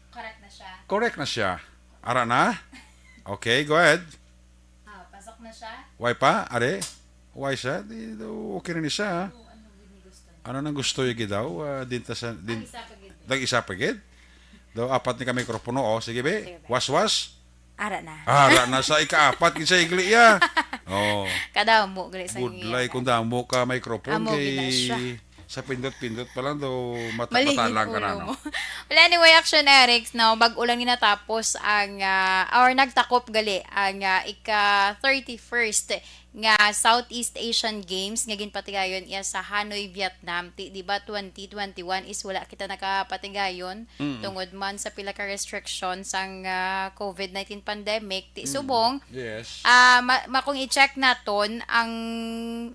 Correct na siya. Correct na siya. Ara na? Okay, go ahead. Ah, pasok na siya. Why pa? Are? Why siya? Di, do, okay na ni siya, ha? Oo, ano gid ni gusto niya? Ano nang gusto niya gid daw? Ah, dinta sa, din, Ang isa pa gid. Nag-isa pa gid? Daw, apat ni ka mikropono, oh. Sige, be. Sige, be. Was-was? Ara na. Ara na sa ikaapat, kinsa igli, ya. Oh. Kadamo, gali sa Budlay, iya. Kung damo ka microphone, Amo, kay gina siya. Sa pindot-pindot pa lang daw, mat-, Malihit matalang ka na, ulo no? Mo. Well, anyway, Action Eric, no, bag-o lang ni natapos ang, ah, or nagtakop gali ang, ah, ika thirty-first nga Southeast Asian Games nga ginpatigayon iya sa Hanoi, Vietnam. Ti, di ba, twenty twenty-one is wala kita nakapatigayon Mm. tungod man sa pila ka restriction sang, ah, covid nineteen pandemic. Ti, Mm. subong, Yes. ah, ma-, ma-, kung i-check naton ang,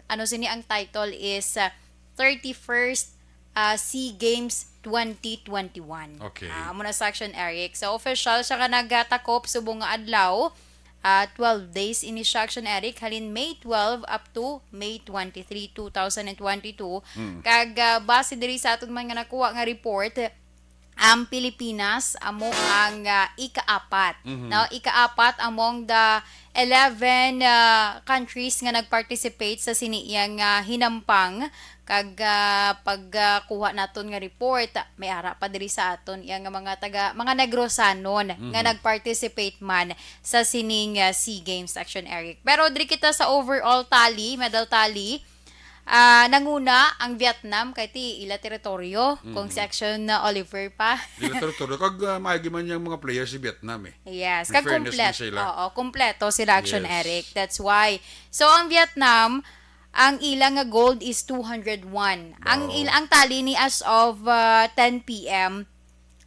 ano sini, ang title is, ah, thirty-first, ah, SEA Games twenty twenty-one. Okay. Ah, amo na sa Action Eric. So, official siya nga nagatakop subong nga adlaw. Ah, twelve days ini siya, Action Eric, halin May twelve up to May twenty-three, two thousand and twenty-two. Mm. Kag, ah, base diri sa aton man nga nakuha nga report, ang Pilipinas amo ang, ah, ikaapat. Mhm. No, ikaapat among the eleven, ah, countries nga nag-participate sa sini iyang, ah, hinampang. Kag, ah, pag, ah, kuha naton nga report, may ara pa diri sa aton iya nga mga taga, mga Negrosanon nga Mhm. nag-participate man sa sining, ah, SEA Games, Action Eric. Pero diri kita sa overall tally, medal tally, ah, nanguna ang Vietnam kay ti ila teritoryo, kung Mhm. si Action, ah, Oliver pa. Ila teritoryo, kag, ah, maigi man yang mga players si Vietnam, eh. Yes, In kag fairness man komplet-, sila. oo, kompleto sila, Action Yes. Eric. That's why. So, ang Vietnam, ang ila nga gold is two hundred one. Ang Wow. il-, ang tally ni as of, ah, ten P M,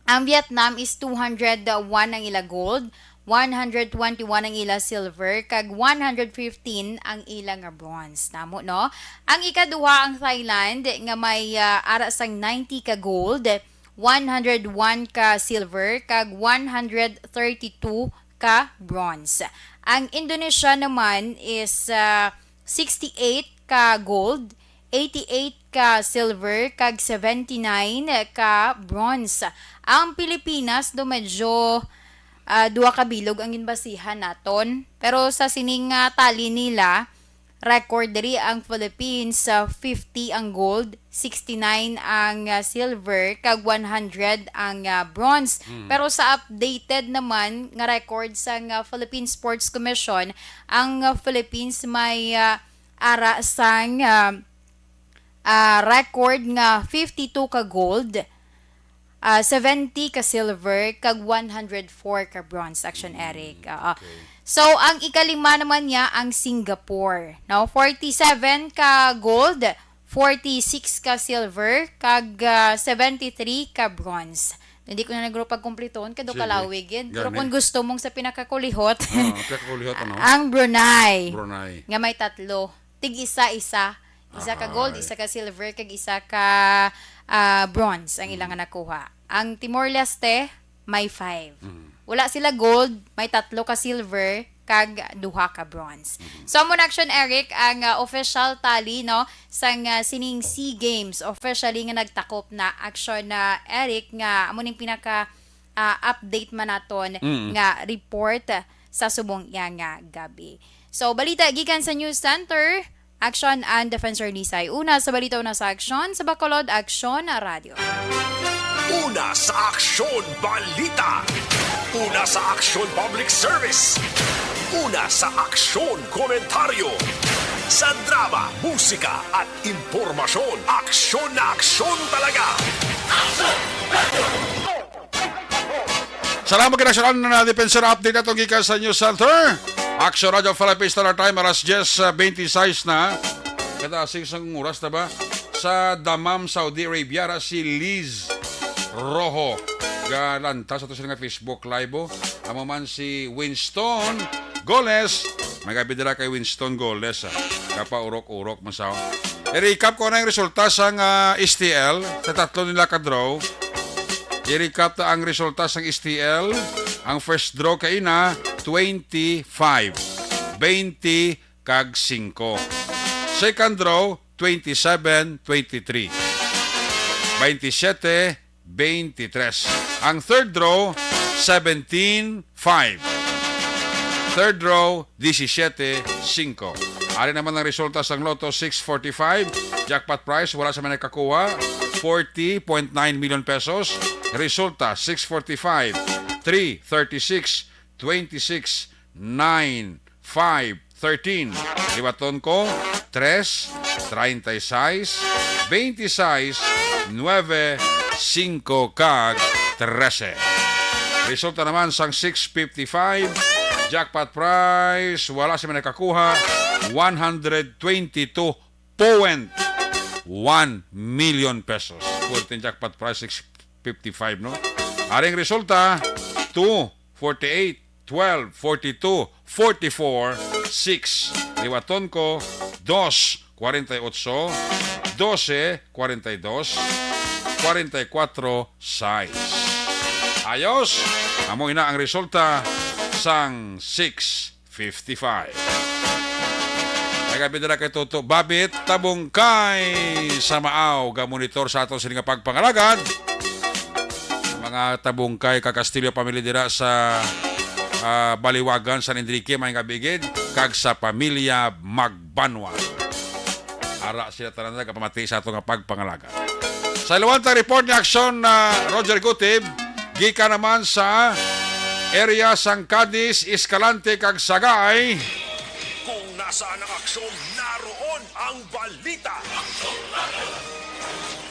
ang Vietnam is two hundred one ang ila gold, one hundred twenty-one ang ila silver, kag one hundred fifteen ang ila nga bronze. Namo, no? Ang ikaduha ang Thailand nga may, ah, ara sang ninety ka gold, one hundred one ka silver, kag one hundred thirty-two ka bronze. Ang Indonesia naman is, ah, sixty-eight ka gold, eighty-eight ka silver, kag seventy-nine ka bronze. Ang Pilipinas, do medyo, ah, duha ka bilog ang ginbasihan naton. Pero sa sining, ah, tally nila, record diri ang Philippines, ah, fifty ang gold, sixty-nine ang, ah, silver, kag one hundred ang, ah, bronze. Mm. Pero sa updated naman nga record sang, ah, Philippine Sports Commission, ang, ah, Philippines may, ah, ara sang, ah, ah, record nga fifty-two ka gold, ah, seventy ka silver, kag one hundred four ka bronze, Action Mm, Eric. Oo. okay. So, ang ikalima naman niya ang Singapore, no? Forty-seven ka gold, forty-six ka silver, kag, ah, seventy-three ka bronze. Hindi ko na nagro pagkumplitoon, kay do Sige. kalawig gid. Pero Gani. kung gusto mong sa pinakakulihot, Ah, pinakakulihot, ano? ang Brunei, Brunei. nga may tatlo. Tig-isa-isa. Isa ka gold, Ahay. isa ka silver, kag isa ka, ah, bronze ang ilang Mm. nakuha. Ang Timor-Leste, may five. Mm. Wala sila gold, may tatlo ka silver, kag duha ka bronze. Mm. So, amo na, Action Eric, ang, ah, official tally, no, sang, ah, sining SEA Games, officially nga nagtakop na, Action na, Eric, nga amo ning pinaka, ah, update man naton Mm. nga report sa subong iya nga gabi. So, balita gikan sa News Center, Action Ann Defensor Lisay. Una sa balita, una sa aksyon, sa Bacolod Aksyon Radyo. Una sa aksyon, balita. Una sa aksyon, public service. Una sa aksyon, komentaryo. Sa drama, musika, at impormasyon, aksyon na aksyon talaga. Aksyon! Radyo! Go! Go! Go! Salamat kay Action na Defensor. Update atong gikan sa News Center. Action Radio Philippines Standard Time, alas diyes, ah, twenty-six na. Kada sing sang oras na ba? Sa Dammam, Saudi Arabia, ra si Liz Rojo. Galanta sa to sila nga Facebook Live, oh. Amo man si Winston Goles. May gabi dira kay Winston Goles, ah. Kapaurok-urok man sa, oh. I-recap ko na yung resulta sang, ah, S T L sa tatlo nila ka draw. I-recap ta ang resulta sang S T L. Ang first draw kay na twenty-five, twenty kag singko. Second draw, twenty-seven, twenty-three. Twenty-seven, twenty-three. Ang third draw, seventeen, five. Third draw, disisiete, singko. Ari naman ang resulta sang Lotto six forty-five. Jackpot prize, wala sa may nakakuha. Forty point nine million pesos. Resulta, six forty-five, three, thirty-six, twenty-six, nine, five, thirteen. Liwaton ko, tres, treinta y seis, veintiséis, nueve, singko, kag trese. Resulta naman sang six fifty-five, jackpot prize, wala sa may nakakuha, one hundred twenty-two point one million pesos. Pwerte jackpot prize, six fifty-five, no? Aring resulta, two, forty-eight, twelve, forty-two, forty-four, six. Liwaton ko, dos, kwarenta y ocho, dose, kwarenta y dos, kwarenta y kuwatro, sais. Ayos! Amo ina ang resulta sang six fifty-five. Nagabi na kay Toto Babit Tabungkay sa Maaw, ga-monitor sa aton sini nga pagpangalagad. Mga Tabungkay, kag Castillo family dira sa, ah, Baliwagan, San Enrique, may nga bigid, kag sa pamilya Magbanwa. Ara sila tanan nagapamati sa ato nga pagpangalaga. Sa iluwantang report ni Aksyon na Roger Gutib, gikan naman sa area sang Cadiz, Escalante, kag Sagay. Kung nasaan ang aksyon, naroon ang balita.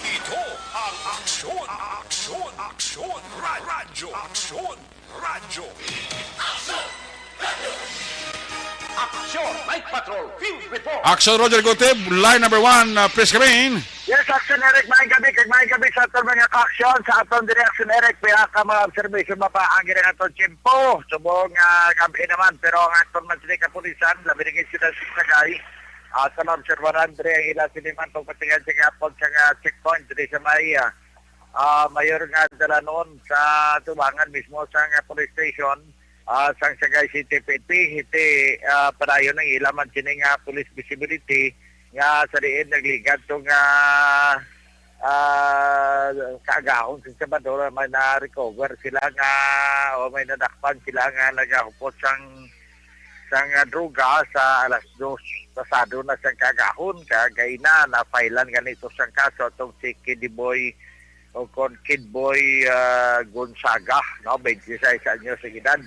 Ito ang Aksyon, Aksyon, Aksyon, Ra-, Radyo, Aksyon, Radyo. Aksyon, Night Patrol, Field Report. Aksyon, Roger Gutib, line number one, uh, please come in. Yes, Aksyon Eric, maayong gabi, kag maayong gabi sa aton mga ka-aksyon, sa aton diri Aksyon Eric, pila ka mga observation mapaagi rin aton tiyempo, subong nga gabi naman, pero ang aton man sila kapulisan, labi na kayo sila sa Sagay, at sa obserbaran diri ang ila siniman pagpatingan sa gapon sa nga checkpoint diri sa may, ah, ah, mayor nga dalanon sa tubangan mismo sa nga police station, ah, sang Sagay City P N P, iti, ah, padayon ang ila man sini nga police visibility nga sa diin nagligad to nga, ah, kaagahon sa Sabado, may na-recover sila nga, o may nadakpan sila nga nagahupot sang, sang, ah, droga sa alas dos pasado na sang kaagahon, kag gaina na-filean gani to sang kaso atong si Kid Boy o kon Kid Boy, ah, Gonzaga, no, twenty-six anyos ang edad.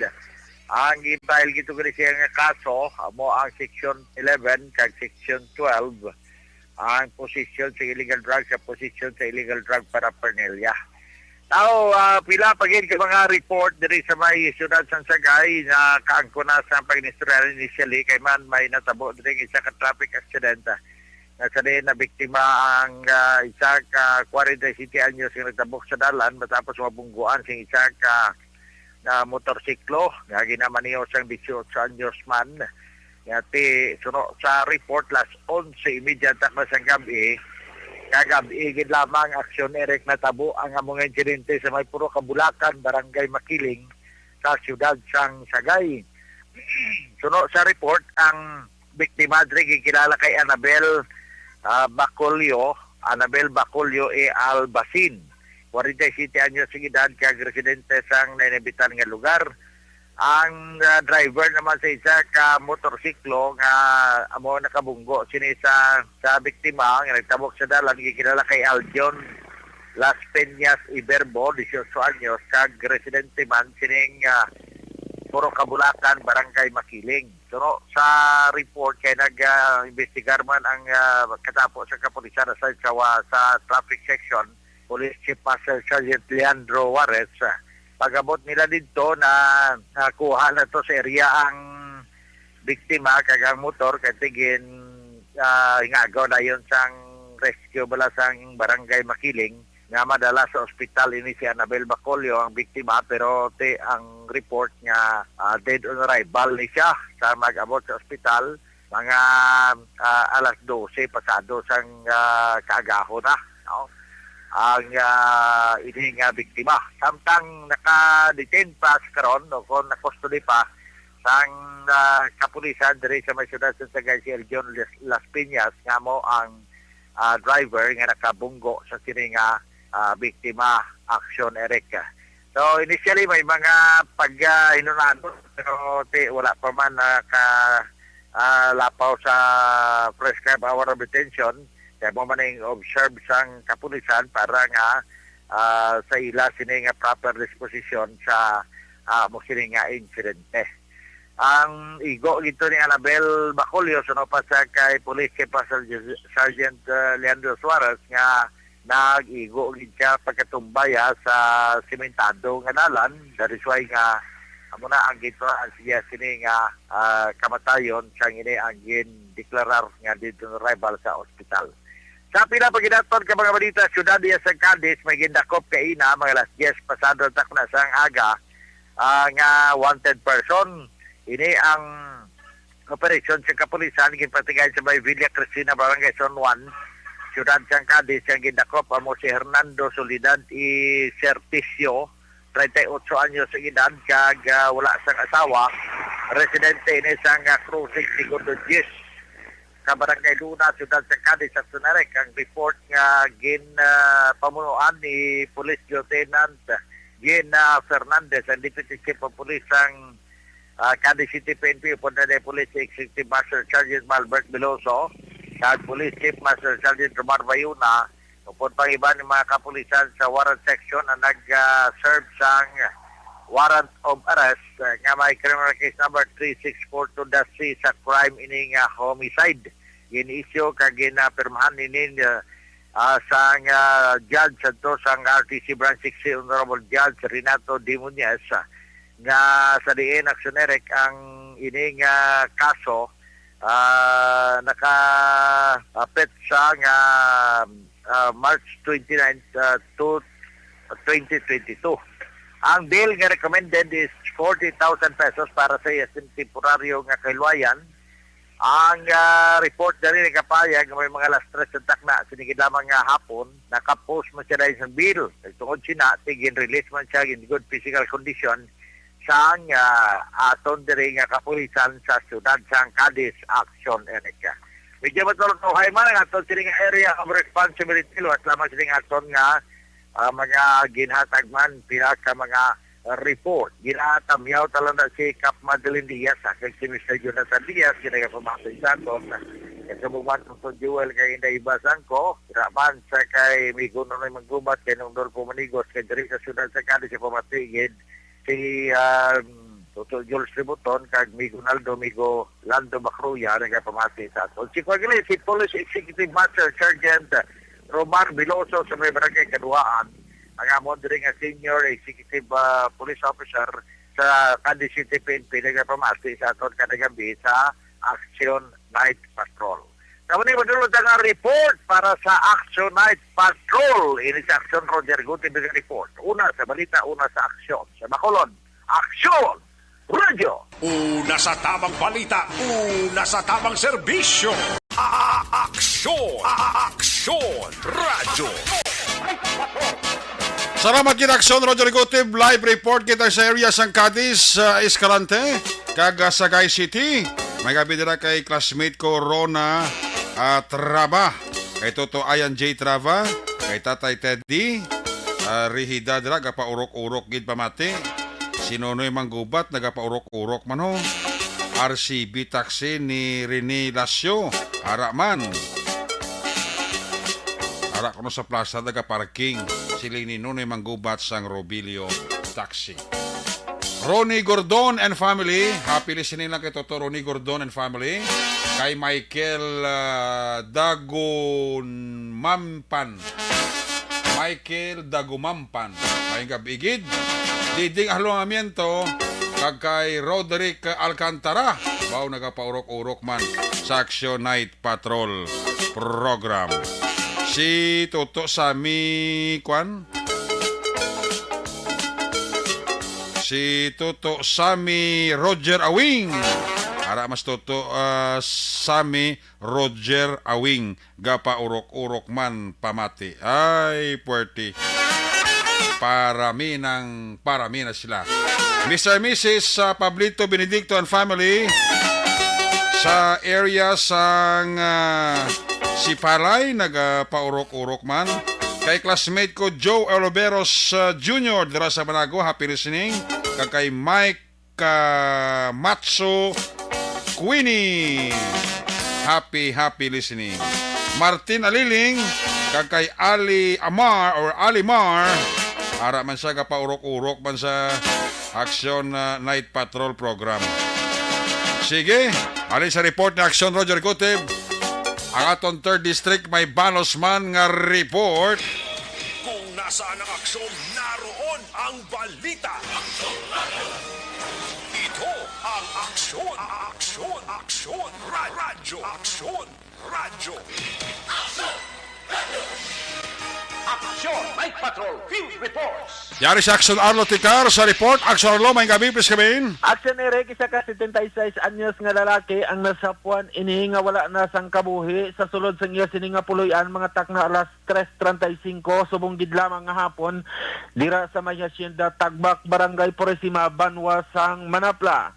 Ang i-file gito gani siya nga kaso, amo ang Section eleven kag Section twelve, ang possession sa illegal drugs sa possession sa illegal drug paraphernalia. Tao, ah, pila pa gid ka mga report diri sa may siyudad sang Sagay na kaangkon na sa pag-inistorya initially kay man may natabo diri nga isa ka traffic accident, ah, na sa diin nabiktima ang, ah, isa ka kwarenta y siyete anyos nga nagtabok sa dalan matapos mabungguan sing isa ka, ah, motorsiklo nga ginamaneho sang dieciocho anyos man. Nga ti, suno sa report, las onse y media takna sang gab-i, kagab-i gid lamang, Aksyon Eric, natabo ang among insidente sa may Puro Kabulakan, Barangay Makiling, sa siyudad sang Sagay. Suno sa report, ang biktima diri gikilala kay Annabel, ah, Bacolio, Annabel Bacolio E. Albacin, kwarenta y siyete anyos ang edad, kag residente sang nainambitan nga lugar. Ang, ah, driver naman sa isa ka motorsiklo nga amo nakabunggo sini sa, sa biktima nga nagtabok sa dalan, gikilala kay Aljon Las Peñas Iberbo, dieciocho anyos, kag residente man sining, ah, Puro Kabulakan, Barangay Makiling. Suno sa report kay nag, ah, imbestigar man ang, ah, katapo sa kapulisan sa, sa, sa traffic section, Police Chief Master Sergeant Leandro Juarez, ah, Pag-abot nila didto, na nakuha na to sa area ang biktima kag ang motor, kay tigin, ah, hingagaw dayon sang rescue bala sang Barangay Makiling nga madala sa ospital ini si Annabel Bacolio, ang biktima, pero ti ang report nga, ah, dead on arrival ni siya sa mag-abot sa ospital, mga, ah, alas dose pasado sang, ah, kaagahon na, no? Ang, ah, ini nga biktima. Samtang naka-detain pa sa karon o kung na-custody pa sang, ah, kapulisan diri sa may siyudad sa Sagay si Eljon Las, Las Piñas, nga mo ang, ah, driver nga nakabunggo sa sini nga, ah, biktima, Action Eric. So, initially, may mga pag, ah, hinunano, pero ti, wala pa man naka, ah, lapaw sa prescribed hour of detention. Kaya mo man ang observe sang kapulisan para nga, ah, sa ila sini nga proper disposition sa, ah, mo sini nga insidente. Ang igo gito ni Annabel Bacolio, suno pa sa kay Police Chief Master Sergeant, ah, Leandro Suarez, nga nag-igo gid siya pagkatumbaya sa simentado nga dalan. That is why nga amo na ang gito ang siya sini nga, ah, kamatayon sang ini ang gindeklarar nga dead on arrival sa ospital. Sa pila pa ginaton ka mga balita, siyudad iya sa Cadiz may gindakop kaina mga alas diyes pasado takna sang aga, ah, nga wanted person. Ini ang operasyon sa kapulisan ginpatigay sa may Villa Cristina, Barangay San Juan, siyudad sang Cadiz, ang gindakop amo si Hernando Soledad y Serticio, treinta y ocho anyos ang edad, kag, ah, wala sang asawa, residente ini sang, ah, Crossing Segundo Diez, ka Barangay Luna, siyudad sa Cadiz, sa Sunarec. Ang report nga gin, ah, pamunuan ni Police Lieutenant Gina Fernandez, ang Deputy Chief of Police sang, ah, Cadiz City P N P, upod na ni Police Executive Master Sergeant Malbert Veloso, kag Police Chief Master Sergeant Romar Bayuna, upod pang iban nga mga kapulisan sa warrant section ang nag, ah, serve sang warrant of arrest, ah, nga may criminal case number three six four two dash C sa crime ini nga homicide. Gin-issue kag ginapirmahan ini, ah, ah, sang, ah, judge adto sang R T C Branch six, si Honorable Judge Renato D. Muñez, ah, nga sa diin, Action Eric, ang ini nga kaso, ah, naka, ah, petsa nga, ah, March twenty-nine, ah, to twenty twenty-two. Ang bail nga recommended is forty thousand pesos para sa iya sing temporaryo nga kahilwayan. Ang, ah, report dali nagapahayag nga may mga alas tres sa takna, sini gid lamang nga hapon, naka-post man siya dahil sa bail. Tungod sina, tigin-release man siya in good physical condition sang, ah, aton diri nga kapulisan sa siyudad sang Cadiz, Action Eric. Medyo matulog na uhay man ang aton sini nga area of responsibility, luwas lamang sini nga aton nga, ah, mga ginhatag man, pila ka mga report. Ginatamyaw ta lang na si Cap Madeline Diaz, ah, kag si Mister Jonathan Diaz, ginagapamati sa aton. Kag sa buwan, Tonton Joel, kay Inday Iba Sangko, raman sa kay Migo Nonoy Manggubat, kay Nong Dolfo Manigos, kay diri sa siyudad sa Cadiz, sa pamatigid, si, um, Toto Jules Ributon, kag Migo Naldo, Migo Lando Macruya, nagapamati sa aton. Si Pagli, si Police Executive Master Sergeant Romar Veloso sa may barangay Kaduhaan, ang amon diri nga senior executive, ah, police officer sa Cadiz City P N P, nagapamati sa aton kada gabi sa Action Night Patrol. Sa muna, madulot ang report para sa Action Night Patrol. Ini sa Action, Roger Gutierrez report. Una sa balita, una sa aksyon. Sa Bacolod, Action! Radyo! Una sa tamang balita, una sa tamang serbisyo. A-, a-, aksyon! A-, a-, aksyon! Radyo! Salamat kita, Aksyon Radyo Rigutib. Live report kita sa area sang Cadiz, sa Escalante, kag, ah, Sagay City. May gabi dira kay classmate ko, Rona, ah, Traba. Kay Toto Ayan J Traba. Kay Tatay Teddy, ah, Rihida dira, gapaurok-urok gid pamati. Si Nonoy Manggubat, nagapaurok-urok man, ho. R C B taxi ni Rene Lacio, ara man. Ara kuno sa plaza, nagaparking. Siling ni Nonoy Manggubat sang Robilio taxi. Ronnie Gordon and family, happy listening lang kay Toto Ronnie Gordon and family. Kay Michael, ah, Dagon Mampan. Michael Dagumampan. Maayong gab-i gid. Diding Alongamiento, kag kay Roderick Alcantara. Wow, nagapaurok-urok man sa Action Night Patrol program. Si Toto Sammy, kwan? Si Toto Sammy Roger Awing. Ara mas Toto, ah, Sammy Roger Awing. Gapaurok-urok man pamati. Ay, puwerte. Parami nang, parami na sila. Mister Missus, ah, Pablito Benedicto and family sa area sang, ah, Sipalay, nagapaurok-urok man. Kay classmate ko, Joe Oliveros, ah, Junior, dira sa Banago, happy listening. Kag kay Mike, ah, Matso Queenie, happy, happy listening. Martin Aliling, kag kay Ali Amar or Ali Mar, ara man siya, gapaurok-urok man sa Action, ah, Night Patrol program. Sige, halin sa report ni Action Roger Gutib, ang aton third district may balos man nga report. Kung nasaan ang aksyon, naroon ang balita. Ito ang Aksyon, Aksyon, Aksyon, Ra-, Radyo, Aksyon, Radyo. Aksyon, Night Patrol, Field Reports. Yari si Action Arlo Ticar sa report. Action Arlo, may gabi, please, kami. Action Eric, isa ka setenta y seis anyos nga lalaki ang nasapuan ini nga wala na sang kabuhi sa sulod sang iya sini nga puloy-an mga takna alas tres treinta y cinco, subong gid lamang nga hapon, dira sa may Hacienda Tagbak, Barangay Purisima, banwa sang Manapla.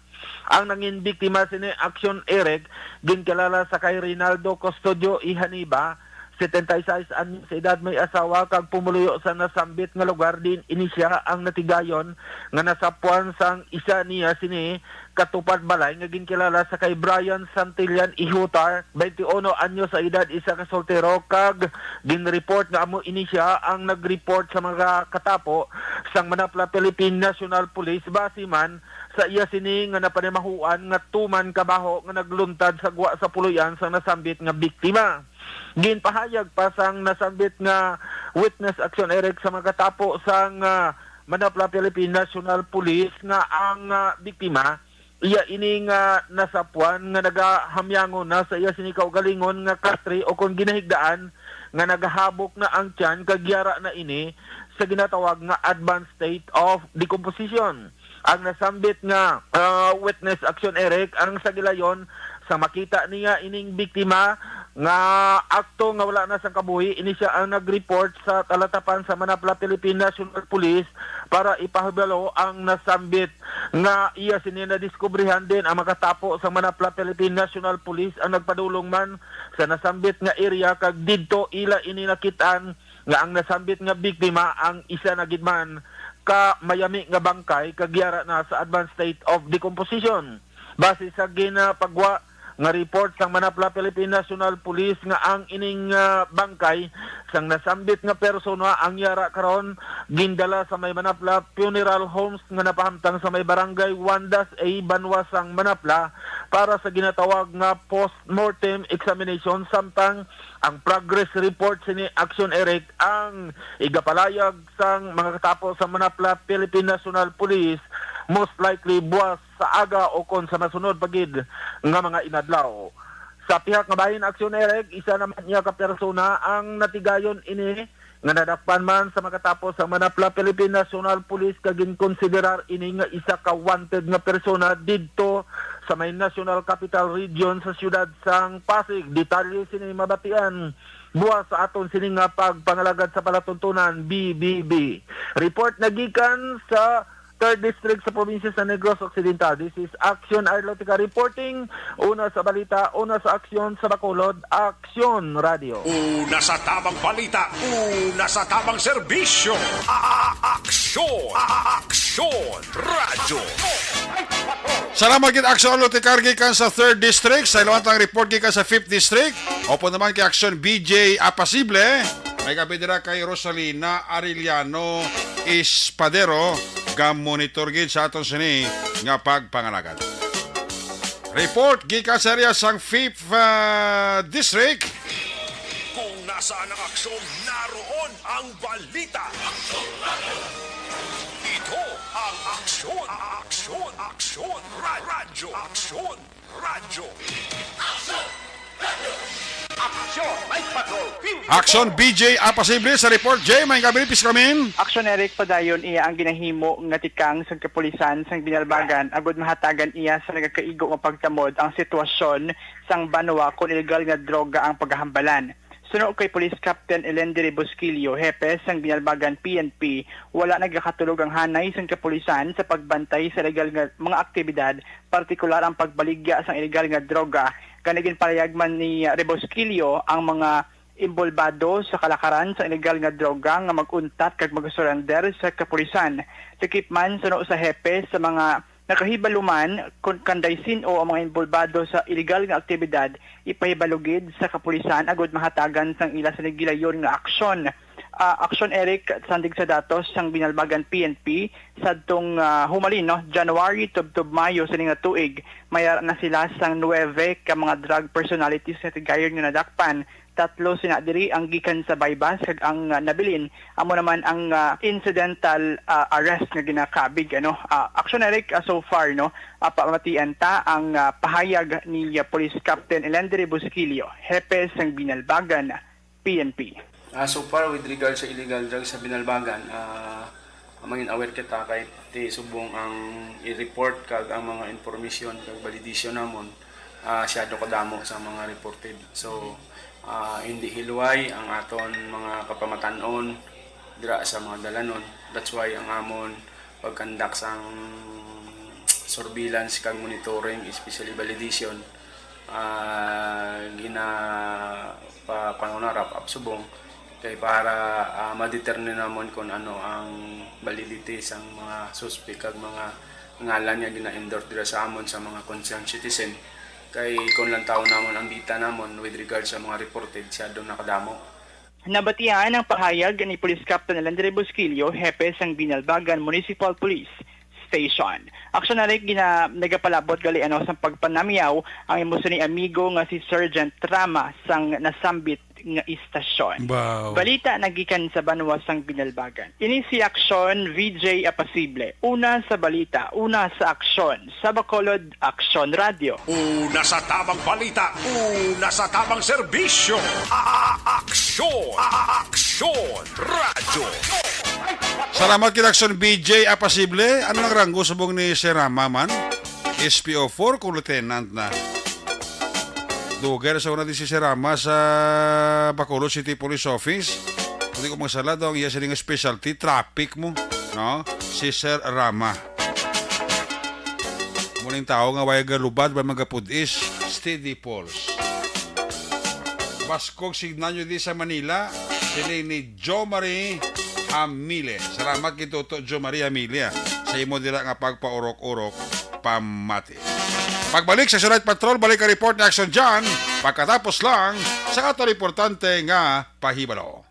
Ang nangin biktima sini Action Eric, ginkilala sa kay Rinaldo Custodio Ihaniba, setenta y seis anyos sa edad, may asawa kag pumuluyo sa nasambit nga lugar diin ini sia ang natigayon nga nasapuan sang isa niya sini katupad balay nga ginkilala sa kay Brian Santillan Ihutar, twenty-uno anyos sa edad, isa ka soltero, kag ginreport nga amo ini sia ang nagreport sa mga katapo sang Manapla Philippine National Police base man sa iya sini nga napanimahuan nga tuman ka baho nga nagluntad sa gwa sa puloy-an sang nasambit nga biktima. Ginpahayag pa sang nasambit nga witness, Action Eric, sa mga katapo sang, ah, Manapla Philippine National Police nga ang, ah, biktima, iya ini nga nasapuan nga nagahamyangon na sa iya sini kaugalingon nga katre o kon ginahigdaan nga nagahabok na ang tiyan kag yara na ini sa ginatawag nga advanced state of decomposition. Ang nasambit nga, ah, witness, Action Eric, ang sa gilayon sa makita niya ining biktima nga akto nga wala na sang kabuhi, ini sia ang nag-report sa talatapan sa Manapla Philippine National Police para ipahibalo ang nasambit nga iya sini nadiskubrihan. Din ang makatapo sa Manapla Philippine National Police ang nagpadulong man sa nasambit nga area, kag didto ila ini nakitaan nga ang nasambit nga biktima ang isa na gid man ka mayami nga bangkay kag yara na sa advanced state of decomposition. Base sa ginapagwa nga report sang Manapla Philippine National Police nga ang ining, ah, bangkay sang nasambit nga persona ang yara karon gindala sa may Manapla Funeral Homes nga napahamtang sa may Barangay Wandas A, banwa sang Manapla para sa ginatawag nga post-mortem examination, samtang ang progress report sini, Action Eric, ang igapalayag sang mga katapo sa Manapla Philippine National Police, most likely buwas sa aga o kon sa masunod pa gid nga mga inadlaw. Sa pihak nga bahin, Action Eric, isa naman niya ka persona ang natigayon ini nga nadakpan man sa makatapo sa Manapla Philippine National Police, kag ginkonsiderar ini nga isa ka wanted nga persona didto sa may National Capital Region sa siyudad sang Pasig. Detalye sini mabatian buwas sa aton sini nga pagpangalagad sa palatuntunan, B B B. Report nagikan sa Third District sa probinsya sa Negros Occidental. This is Action Arlotica reporting. Una sa balita, una sa aksyon, sa Bacolod, Aksyon Radio. Una sa tamang balita, una sa tamang serbisyo. A-, a-, aksyon, a-, a-, aksyon, radyo. Salamat gid, Aksyon Arlotica, gikan sa Third District. Sa ilawan tang report gikan sa Fifth District. Opo naman kay Aksyon B J Apasible. May gabi dira kay Rosalina Arellano Espadero, ga-monitor gid sa aton sini nga pagpangalagad. Report gikan sa area sang Fifth, ah, District. Kung nasaan ang aksyon, naroon Ang balita. Ito ang Aksyon, Aksyon, Aksyon, Ra- Radyo, Aksyon, Radyo. Aksyon, Night Patrol, Philippines. Aksyon, B J Apasible sa report. Jay, may kabilipis kami. Aksyon, Eric, padayon iya ang ginahimo nga tikang sa kapulisan sang Binalbagan agud mahatagan iya sa nagakaigo nga pagtamod ang sitwasyon sang banwa kon illegal nga droga ang paghahambalan. Suno kay Police Captain Elendry Busquillo, hepe sang Binalbagan P N P, wala nagakatulog ang hanay sang kapulisan sa pagbantay sa illegal nga mga aktibidad, partikular ang pagbaligya sang illegal nga droga. Gani ginpahayag man ni Rebusquillo ang mga inbolbado sa kalakaran sa illegal nga droga nga mag-untat kag mag-surrender sa kapulisan. Lakip man suno sa hepe sa mga nakahibaluman kon kanday sin-o ang mga inbolbado sa illegal nga aktibidad, ipahibalo gid sa kapulisan agud mahatagan sang ila sa gilayon nga aksyon. Ah, aksyon, Eric, sandig sa datos sang Binalbagan P N P, sadtong, ah, humalin, no, January tubtob Mayo sini nga tuig, may ara na sila sang nuwebe ka mga drug personalities nga tigayon nga nadakpan. Tatlo sina diri ang gikan sa Baybas, kag ang, ah, nabilin amo naman ang, ah, incidental, ah, arrest nga ginakabig, ano. Ah, aksyon, Eric, ah, so far, no, ah, pamatian ta ang, ah, pahayag ni, ah, Police Captain Elendry Busquillo, hepe sang Binalbagan P N P. Ah, so far, with regard sa illegal drugs sa Binalbagan, ah, mangin aware kita kay ti subong ang i-report kag ang mga impormasyon kag validation namon, ah, siyado kadamo sa mga reported. So, ah, hindi hilway ang aton mga kapamatan-on dira sa mga dalanon. That's why ang amon pag-conduct sang surveillance kag monitoring, especially validation, ah, gina-, pa-, paano na, wrap up subong kay para, ah, ma-determine namon kung ano ang validity sang mga suspect kag mga ngalan nga gina-endorse dira sa amon sa mga concerned citizen. Kay kung lantaw namon ang data namon with regard sa mga reported, siyado na kadamo. Nabatian ang pahayag ni Police Captain Landry Busquillo, hepe sang Binalbagan Municipal Police Station. Aksyon, Eric, gina-, nagapalabot gali, ano, sang pagpanamyaw ang imo sini amigo nga si Sergeant Rama sang nasambit nga istasyon. Wow. Balita nagikan sa banwa sang Binalbagan. Ini si Aksyon V J Apasible. Una sa balita, una sa aksyon. Sa Bacolod, Aksyon Radyo. Una sa tamang balita, una sa tamang serbisyo. A-, a-, aksyon, a-, a-, aksyon, radyo. Salamat kay Aksyon B J Apasible. Ano ang ranggo subong ni Sir Rama man? S P O four kung lieutenant na. Dugay na sa una di si Sir Rama sa Bacolod City Police Office. Kung di ko magsala daw, ang iya sining specialty, traffic mo, no? Si Sir Rama. Muning tawo nga way galubad, way magapudis, steady pulse. Baskog signal nyo di sa Manila, siling ni Jo Marie Amile. Salamat kay Toto Jo Marie Amile, ah, sa imo dira nga pagpaurok-urok pamati. Pagbalik sa Sunlight Patrol, balik ang report ni Action John pagkatapos lang sa ato importante nga pahibalo.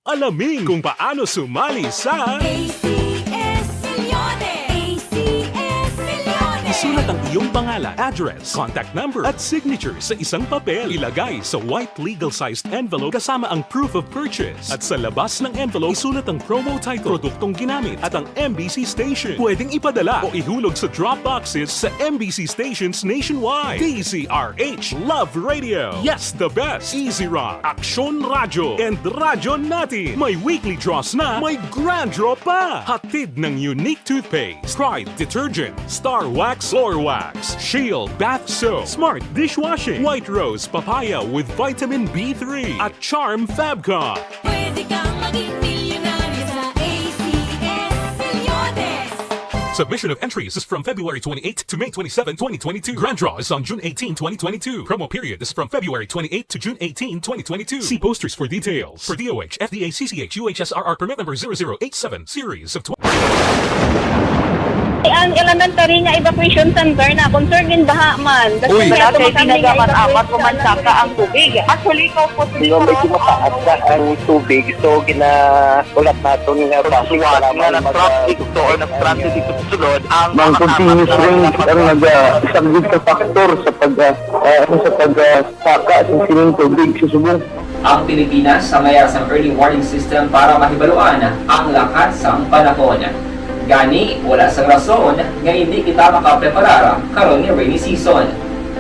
Alamin kung paano sumali sa A C S Milyones! A C S Milyones! Isulat ang iyong pangalan, address, contact number, at signature sa isang papel. Ilagay sa white legal-sized envelope kasama ang proof of purchase. At sa labas ng envelope, isulat ang promo title, produktong ginamit, at ang M B C station. Pwedeng ipadala o ihulog sa drop boxes sa M B C stations nationwide. D Z R H Love Radio. Yes, the best. Easy Rock, Aksyon Radyo, and Radyo Natin. May weekly draws na, may grand draw pa. Hatid ng Unique Toothpaste, Pride Detergent, Star Wax Floor Wax, Shield Bath Soap, Smart Dishwashing, White Rose Papaya with Vitamin B three, at Charm Fabcon. Pwede kang maging milyonaryo sa A C S Milyones. Submission of entries is from February twenty-eighth to May twenty-seven, twenty twenty-two. Grand draw is on June eighteen, twenty twenty-two. Promo period is from February twenty-eighth to June eighteen, twenty twenty-two. See posters for details. For D O H, F D A, C C H, U H S R R permit number zero zero eight seven, series of twenty. Ang elementary nga evacuation center na concern gid baha man. Uy. Wala kay tinaga man, apat ko man saka ang tubig. Actually, ikaw po, di ba, medyo mataas na ang tubig, so gina-, ulat naton nga basi nga na-traffic to or na-stranded dito sa sulod ang mga continuous rain ang nag-, ah, isang big factor sa pag, ah, ah, ano, sa pag, ah, saka sa sining tubig sa subong. Ang Pilipinas sa mayara sang early warning system para mahibaluan ang lakat sang panahon. Gani, wala sang rason nga hindi kita makapreparar karon nga rainy season.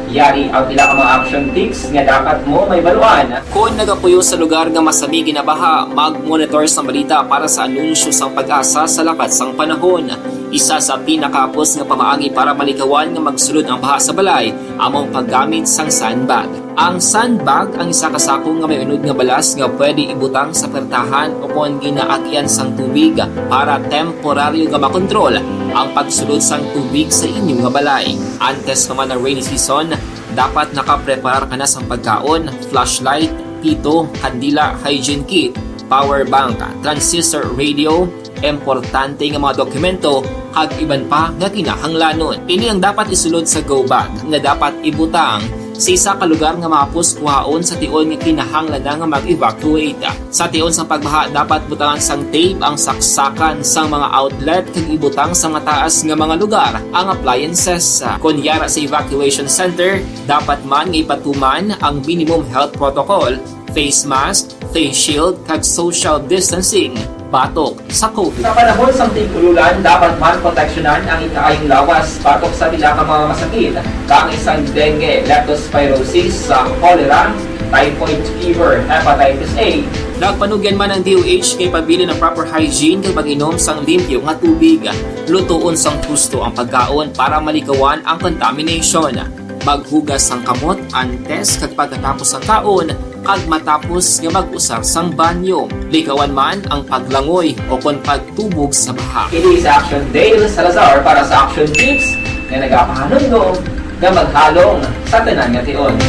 Yari ang pila ka mga action tips nga dapat mo mahibaluan. Kon nagapuyo sa lugar nga masami ginabaha, mag-monitor sang balita para sa anunsyo sang PAGASA sa lakat sang panahon. Isa sa pinakahapos nga pamaagi para malikawan nga magsulod ang baha sa balay amo ang paggamit sang sandbag. Ang sandbag ang isa ka sako nga may unod nga balas nga pwede ibutang sa pertahan o kon ginaagyan sang tubig para temporaryo nga makontrol ang pagsulod sang tubig sa inyo nga balay. Antes pa man ang rainy season, dapat nakapreparar ka na sang pagkaon, flashlight, pito, kandila, hygiene kit, power bank, transistor radio, importante nga mga dokumento, kag iban pa nga kinahanglanon. Ini ang dapat isulod sa go bag nga dapat ibutang sa isa ka lugar nga mahapos kuhaon sa tion nga kinahanglan na nga mag-evacuate. Sa tion sang pagbaha, dapat butangan sang tape ang saksakan sang mga outlet kag ibutang sa mataas nga mga lugar ang appliances. Kon yara sa evacuation center, dapat man nga ipatuman ang minimum health protocol, face mask, face shield, kag social distancing batok sa COVID. Sa panahon sang tig-ululan, dapat man proteksyonan ang ikaayong lawas batok sa pila ka mga masakit, kaangay sang dengue, leptospirosis, sa cholera, typhoid fever, hepatitis A. Nagpanugyan man ang D O H nga ipabilin ang proper hygiene kag mag-inom sang limpyo nga tubig, lutoon sang husto ang pagkaon para malikawan ang contamination. Maghugas sang kamot antes kag pagkatapos sang kaon, kag matapos nga mag-usar sang banyo. Likawan man ang paglangoy o kon pagtubog sa baha. Ini si Action Dale Salazar para sa Action Tips nga nagapahanumdom nga maghalong sa tanan nga tion.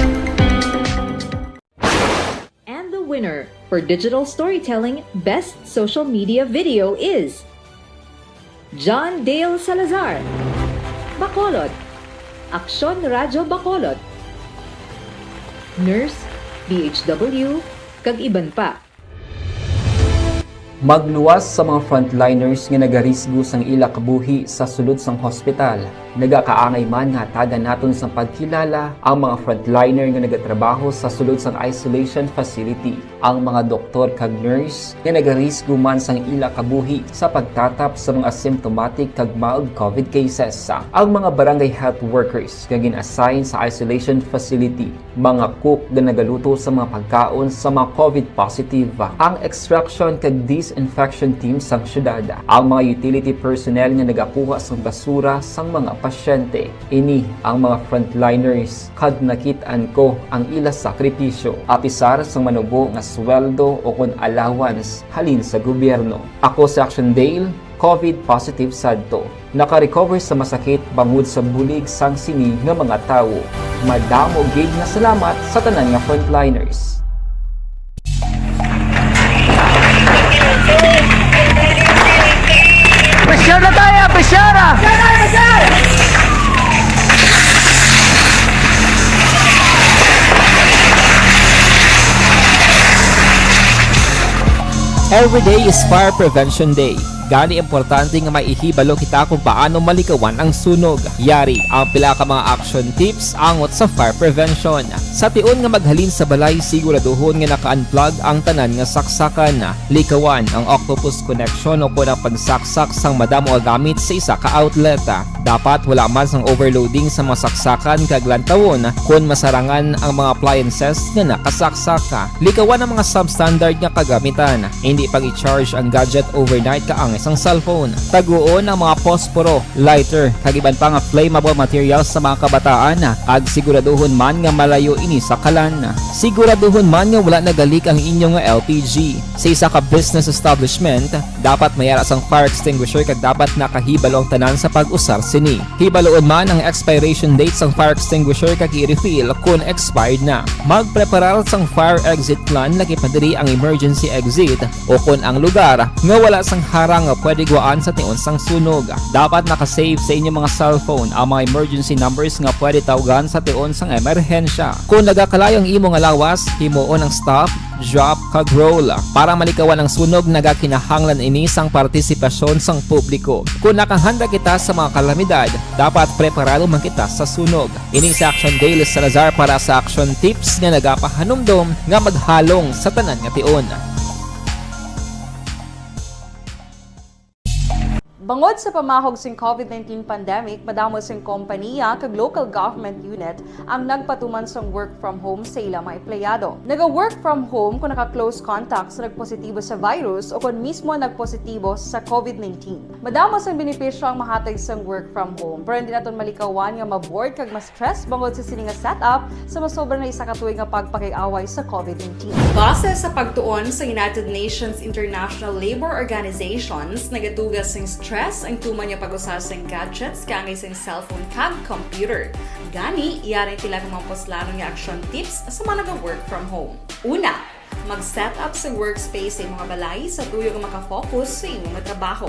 And the winner for digital storytelling best social media video is John Dale Salazar, Bacolod, Aksyon Radyo Bacolod, Nurse, D H W, kag iban pa. Magluwas sa mga frontliners nga nagarisgo sang ila kabuhi sa sulod sang hospital. Nagakaangay man nga hatagan naton sang pagkilala ang mga frontliner nga nagatrabaho sa sulod sang isolation facility, ang mga doktor kag nurse nga nagarisgo man sang ila kabuhi sa pagtatap sa mga asymptomatic kag mild COVID cases, ang mga barangay health workers nga gin-assign sa isolation facility, mga cook nga nagaluto sa mga pagkaon sa mga COVID positive, ang extraction kag disinfection team sang syudad, ang mga utility personnel nga nagakuha sang basura sang mga pasyente. Ini ang mga frontliners kag nakit-an ko ang ila sakripisyo, apisar sang manubo nga sweldo o kon allowance halin sa gobyerno. Ako si Action Dale, COVID positive sadto. Naka-recover sa masakit bangod sa bulig sang sini nga mga tawo. Madamo gid nga salamat sa tanan nga frontliners. Pressure na tayo! Pressure na! Every day is Fire Prevention Day. Gani, importante nga may ihibalo kita kung paano malikawan ang sunog. Yari ang pila ka mga action tips angot sa fire prevention. Sa tion nga maghalin sa balay, siguraduhon nga naka-unplug ang tanan nga saksakan. Likawan ang octopus connection o kon ang pagsaksak sang madamo nga gamit sa isa ka outlet. Dapat wala man sang overloading sa mga saksakan kag lantawon kon masarangan ang mga appliances nga nakasaksak. Likawan ang mga substandard nga kagamitan. Indi pag-i-charge ang gadget overnight kaangay sang cellphone. Taguon ang mga posporo, lighter, kag iban pa nga flammable materials sa mga kabataan, kag siguraduhon man nga malayo ini sa kalan. Siguraduhon man nga wala nagalik ang inyo nga L P G. Sa isa ka business establishment, dapat may ara sang fire extinguisher kag dapat nakahibalo ang tanan sa pag-usar sini. Hibaluon man ang expiration date sang fire extinguisher kag i-refill kon expired na. Magpreparar sang fire exit plan, lakip na diri ang emergency exit o kon ang lugar nga wala sang harang nga pwede gwaan sa tion sang sunog. Dapat naka-save sa inyo mga cellphone ang mga emergency numbers nga pwede tawgan sa tion sang emerhensya. Kung nagakalayo ang imo nga lawas, himuon ang stop, drop, kag roll. Para malikawan ang sunog, nagakinahanglan ini sang partisipasyon sang publiko. Kung nakahanda kita sa mga kalamidad, dapat preparado man kita sa sunog. Ini si Action Dale Salazar para sa Action Tips nga nagapahanumdom nga maghalong sa tanan nga tion. Bangod sa pamahog sing COVID nineteen pandemic, madamo sing kompaniya kag local government unit ang nagpatuman sang work from home sa ila mga empleyado. Naga-work from home kung naka-close contact sa nagpositibo sa virus o kon mismo nagpositibo sa COVID nineteen. Madamo sang benepisyo ang mahatag sang work from home, pero hindi naton malikawan nga ma-bored kag ma-stress bangod sa sini nga setup sa masobra na isa ka tuig nga pagpakig-away sa COVID nineteen. Base sa pagtuon sa United Nations International Labour Organizations, nagatuga sing stress ang tuman nga pag-usa sing gadgets kaangay sing cellphone kag computer. Gani, yari ang pila ka mga puslanon nga action tips sa mga naga-work from home. Una, mag-set up sa workspace sa imong balay sa tuyo nga makafocus sa imong trabaho.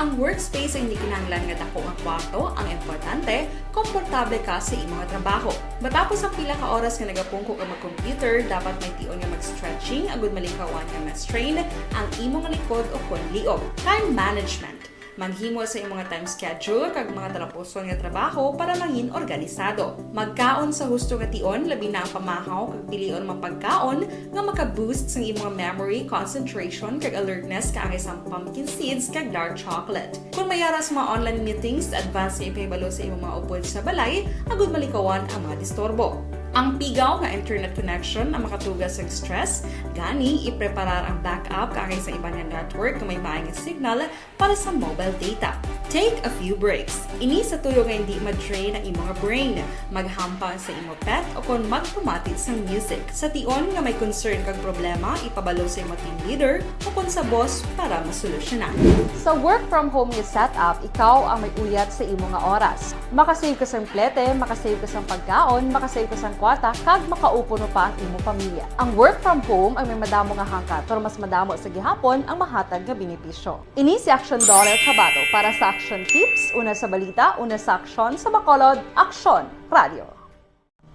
Ang workspace ay hindi kinahanglan nga dako nga kwarto, ang importante, komportable ka sa imong trabaho. Matapos ang pila ka oras nga nagapungko ka mag-computer, dapat may tion nga mag-stretching agud malikawan nga ma-strain ang imong likod o kon liog. Time management. Maghimo sa imong time schedule kag mga talapuson nga trabaho para mangin organisado. Magkaon sa husto nga tion, labi na ang pamahaw kag pilion mga pagkaon nga maka-boost sang imong memory, concentration, kag alertness kaangay sang pumpkin seeds kag dark chocolate. Kung may ara sa mga online meetings, advance nga ipahibalo sa imong mga upod sa balay agud malikawan ang mga disturbo. Ang pigaw nga internet connection ang makatuga sa stress, gani ipreparar ang backup kaangay sa iban nga network nga may maayong signal para sa mobile data. Take a few breaks. Ini sa tuyo nga hindi ma-drain ang imong brain. Maghampang sa imo pet o kon magpamati sang music. Sa tion nga may concern kag problema, ipabalo sa imo team leader o kon sa boss para masolusyonan. Sa work from home nga setup, ikaw ang may uyat sa imo nga oras. Makasave ka sang plete, makasave ka sang pagkaon, makasave ka sang kwarta, kag makaupo pa ang imo pamilya. Ang work from home ang may madamo nga hangkat, pero mas madamo sa gihapon ang mahatag nga benepisyo. Ini si Action Dollar Kabato para sa Action Tips, una sa balita, una sa aksyon, sa Bacolod, Aksyon Radio.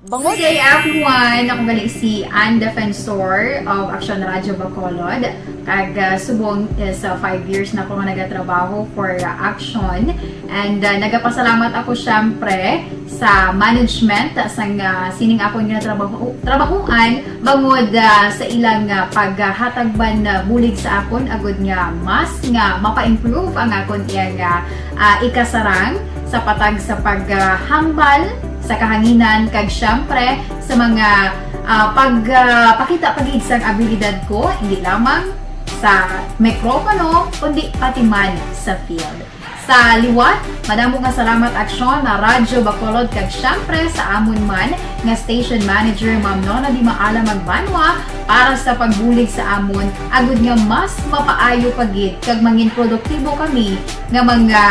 Bangod Good day, everyone! Ako gali si Ann Defensor of Action Radio Bacolod. Kag, ah, subong is, ah, five years na ako nga nagatrabaho for, ah, Action. And, ah, nagapasalamat ako, syempre, sa management sang, ah, sining akon nga trabaho, trabahuan bangod, ah, sa ilang, ah, paghatag man, ah, bulig sa akon agud nga mas nga mapa-improve ang akon iyang, ah, ah, ikasarang sa patag sa paghambal sa kahanginan kag syempre sa mga, ah, pag, ah, pakita pa gid sang abilidad ko, hindi lamang sa mikropono, kundi pati man sa field. Sa liwat, madamo nga salamat Aksyon na Radyo Bacolod kag syempre sa amon man nga station manager, Ma'am Nona Di Maala Magbanwa, para sa pagbulig sa amon, agud nga mas mapaayo pa gid kag mangin produktibo kami nga mga,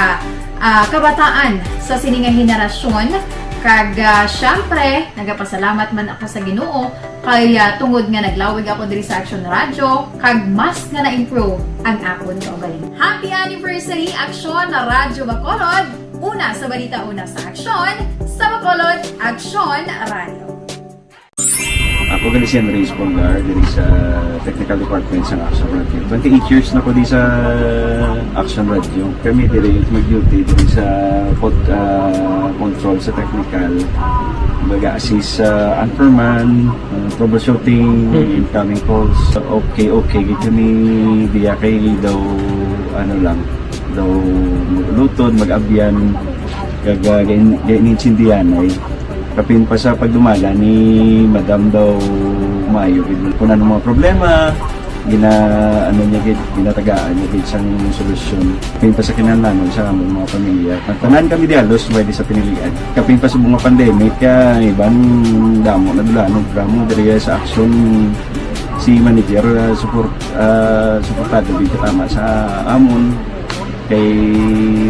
ah, kabataan sa sini nga henerasyon. Kag, ah, syempre, nagapasalamat man ako sa Ginoo kay, ah, tungod nga naglawig ako diri sa Aksyon Radyo, kag mas nga na-improve ang akon kaugalingon. Happy anniversary, Aksyon na Radyo Bacolod! Una sa balita, una sa aksyon, sa Bacolod, Aksyon Radyo. Ako gali si Henry Espolgar, diri sa Technical Department sa Aksyon Radyo. Twenty-eight years na ko di sa Aksyon Radyo. Kami diri mag-duty diri sa pod-, ah, control sa technical. Baga assist sa anchorman, ah, troubleshooting, incoming calls. Okay, okay, gid kami diya kay daw, ano lang, daw maglutod, mag-abyan, kag, ah, gain-, gainintindihan ay. Kapin pa sa pagdumala ni Madam daw maayo gid. Kung ano mga problema, gina-, ano niya gid, ginatagaan niya gid sang solusyon. Kapin pa sa kinahanglanon sa among mga pamilya. Ang tanan kami di halos pwede sa pinilian. Kapin pa sa mga pandemic, kaya iban damo na dulanon, programa diri sa Aksyon si manager, ah, support, ah, suportado gid katama sa amon. Kay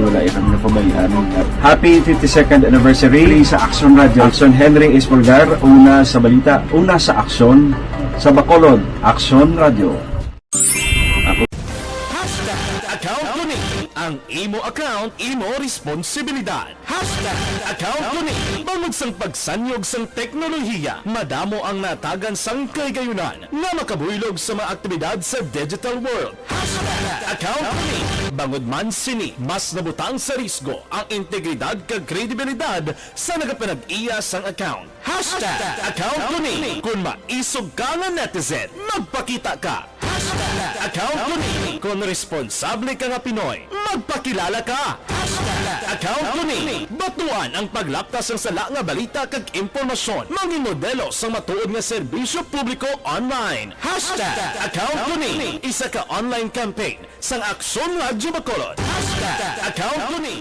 wala iya kami napabayaan. Happy fifty-second anniversary sa Aksyon Radio. Aksyon Henry Espolgar, una sa balita, una sa aksyon, sa Bacolod, Aksyon Radio. Ako Hashtag account ko ni. Ang imo account, imo responsibilidad. Hashtag account ko ni. Bangod sang pagsanyog sang teknolohiya, madamo ang natagan sang kahigayunan nga makabuylog sa mga aktibidad sa digital world. Hashtag account ko ni. Bangod man sini, mas nabutang sa risgo ang integridad kag kredibilidad sa nagapanag-iya sang account. Hashtag account ko ni. Kung maisog ka nga netizen, magpakita ka. Hashtag account ko ni. Kung responsable ka nga Pinoy, magpakilala ka. Hashtag account ko ni. Batuan ang paglapta sang sala nga balita kag impormasyon. Mangin modelo sang matuod nga serbisyo publiko online. Hashtag account ko ni. Isa ka online campaign sang Aksyon Radyo Bacolod. Hashtag account ko ni.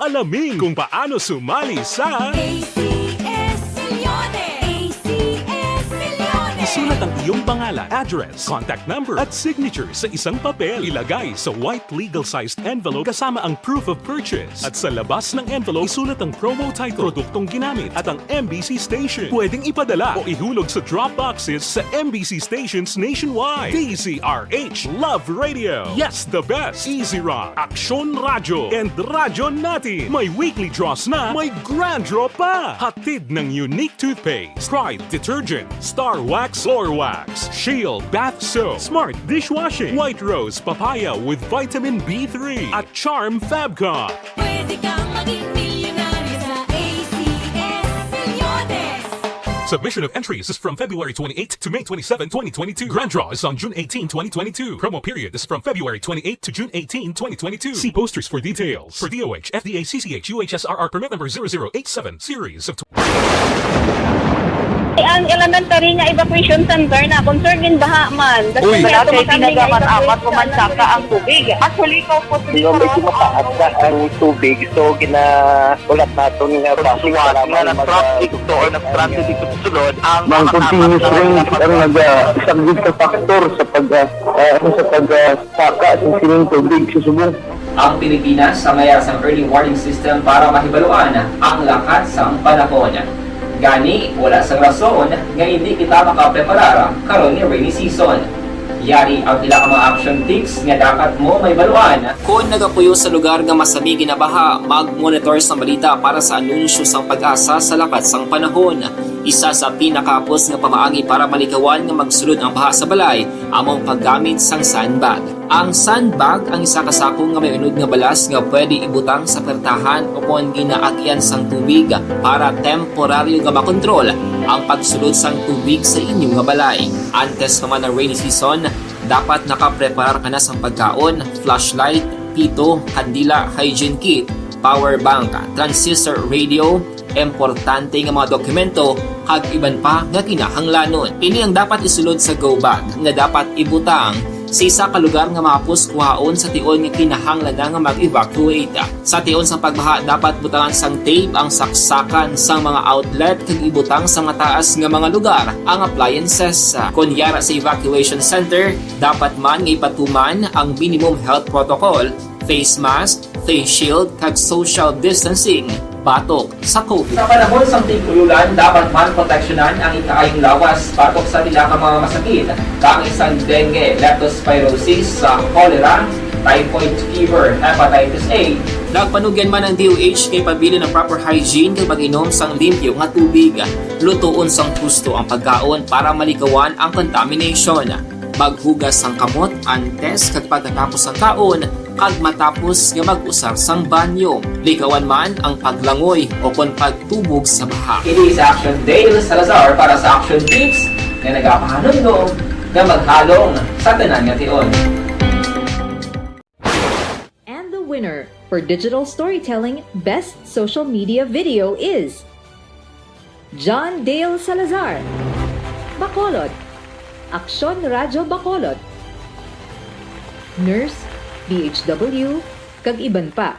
Alamin kung paano sumali sa A C S Milyones! A C S Milyones! Isulat ang iyong pangalan, address, contact number, at signature sa isang papel. Ilagay sa white legal-sized envelope kasama ang proof of purchase. At sa labas ng envelope, isulat ang promo title, produktong ginamit, at ang M B C station. Pwedeng ipadala o ihulog sa drop boxes sa M B C stations nationwide. D Z R H Love Radio. Yes, the best. Easy Rock, Aksyon Radyo, and Radyo Natin. May weekly draws na, may grand draw pa. Hatid ng Unique Toothpaste, Pride Detergent, Star Wax Floor Wax, Shield Bath Soap, Smart Dishwashing, White Rose Papaya with Vitamin B three, at Charm Fabcon. Pwede kang maging milyonaryo sa A C S Milyones. Submission of entries is from February twenty-eight to May twenty-seven, twenty twenty-two. Grand draw is on June eighteen, twenty twenty-two. Promo period is from February twenty-eight to June eighteen, twenty twenty-two. See posters for details. For D O H, F D A, C C H, U H S R R permit number zero zero eight seven, series of Ang elementary nga evacuation center na concern gid baha man. Uy. Kaya Sa tumakami nga Naga man, evacuation amat ko man center. Saka ang tubig. Actually, ikaw po, Di ba, medyo mataas na ang tubig, so ginaulat naton nga Sa suwat para nga may nag-traffic maga- to or nag-transit dito sa sulod, ang Mang makatapat continuous na rain ang nag-, ah, isa gid ka factor sa pag, ah, ah, ano, sa pag, ah, saka sa sining tubig sa subong. Ang Pilipinas sa mayar sang early warning system para mahibaluan ang lakat sang panahon. Gani, wala sang rason nga indi kita makapreparar karon nga rainy season. Yari ang pila ka mga action tips nga dapat mo mahibaluan. Kon nagapuyo sa lugar nga masami ginabaha, mag-monitor sang balita para sa anunsyo sang PAGASA sa lakat sang panahon. Isa sa pinakahapos nga pamaagi para malikawan nga magsulod ang baha sa balay amo ang paggamit sang sandbag. Ang sandbag ang isa ka sako nga may unod nga balas nga pwede ibutang sa pertahan o kon ginaagyan sang tubig para temporaryo nga makontrol ang pagsulod sang tubig sa inyo nga balay. Antes pa man ang rainy season, dapat nakapreparar ka na sang pagkaon, flashlight, pito, kandila, hygiene kit, power bank, transistor radio, importante nga mga dokumento, kag iban pa nga kinahanglanon. Ini ang dapat isulod sa go bag nga dapat ibutang sa isa ka lugar nga mahapos kuhaon sa tion nga kinahanglan na nga mag-evacuate. Sa tion sang pagbaha, dapat butangan sang tape ang saksakan sang mga outlet kag ibutang sa mataas nga mga lugar ang appliances. Kon yara sa evacuation center, dapat man nga ipatuman ang minimum health protocol, face mask, face shield, kag social distancing batok sa COVID. Sa panahon sang tig-ulolan, dapat man proteksyonan ang ikaayong lawas batok sa pila ka mga masakit, kaangay sang dengue, leptospirosis, sa cholera, typhoid fever, hepatitis A. Nagpanugyan man ang D O H nga ipabilin ang proper hygiene kag pag-inom sang limpyo nga tubig. Lutoon sang husto ang pagkaon para malikawan ang contamination. Maghugas sang kamot antes kag pagkatapos sang kaon, kag matapos nga mag-usar sang banyo. Likawan man ang paglangoy o kon pagtubog sa baha. Ini si Action Dale Salazar para sa Action Tips nga nagapahanumdom nga maghalong sa tanan nga tion. And the winner for digital storytelling best social media video is John Dale Salazar, Bacolod, Aksyon Radyo Bacolod, Nurse, D H W, kag iban pa.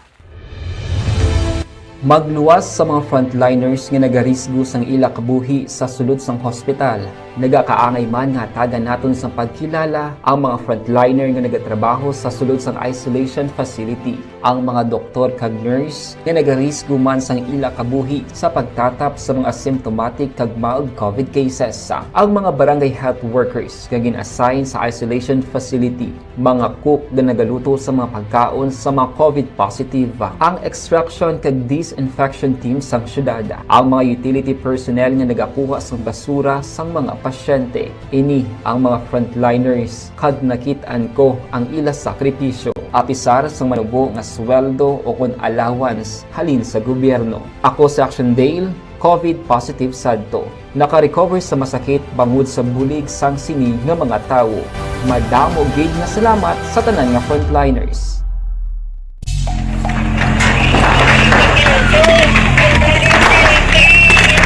Magluwas sa mga frontliners nga nagarisgo sang ila kabuhi sa sulod sang hospital. Nagakaangay man nga hatagan naton sang pagkilala ang mga frontliner nga nagatrabaho sa sulod sang isolation facility, ang mga doktor kag nurse nga nagarisgo man sang ila kabuhi sa pagtatap sa mga symptomatic kag mild covid cases, ang mga barangay health workers nga gin-assign sa isolation facility, mga cook nga nagaluto sa mga pagkaon sa mga covid positive, ang extraction kag disinfection team sang syudad, ang mga utility personnel nga nagakuha sang basura sang mga pasyente. Ini ang mga frontliners, kag nakit-an ko ang ila sakripisyo, apisar sang manubo nga sweldo o kon allowance halin sa gobyerno. Ako si Action Dale, covid positive sadto. Naka-recover sa masakit bangod sa bulig sang sini nga mga tawo. Madamo gid nga salamat sa tanan nga frontliners.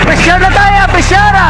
Pressure na tayo! Pressure na!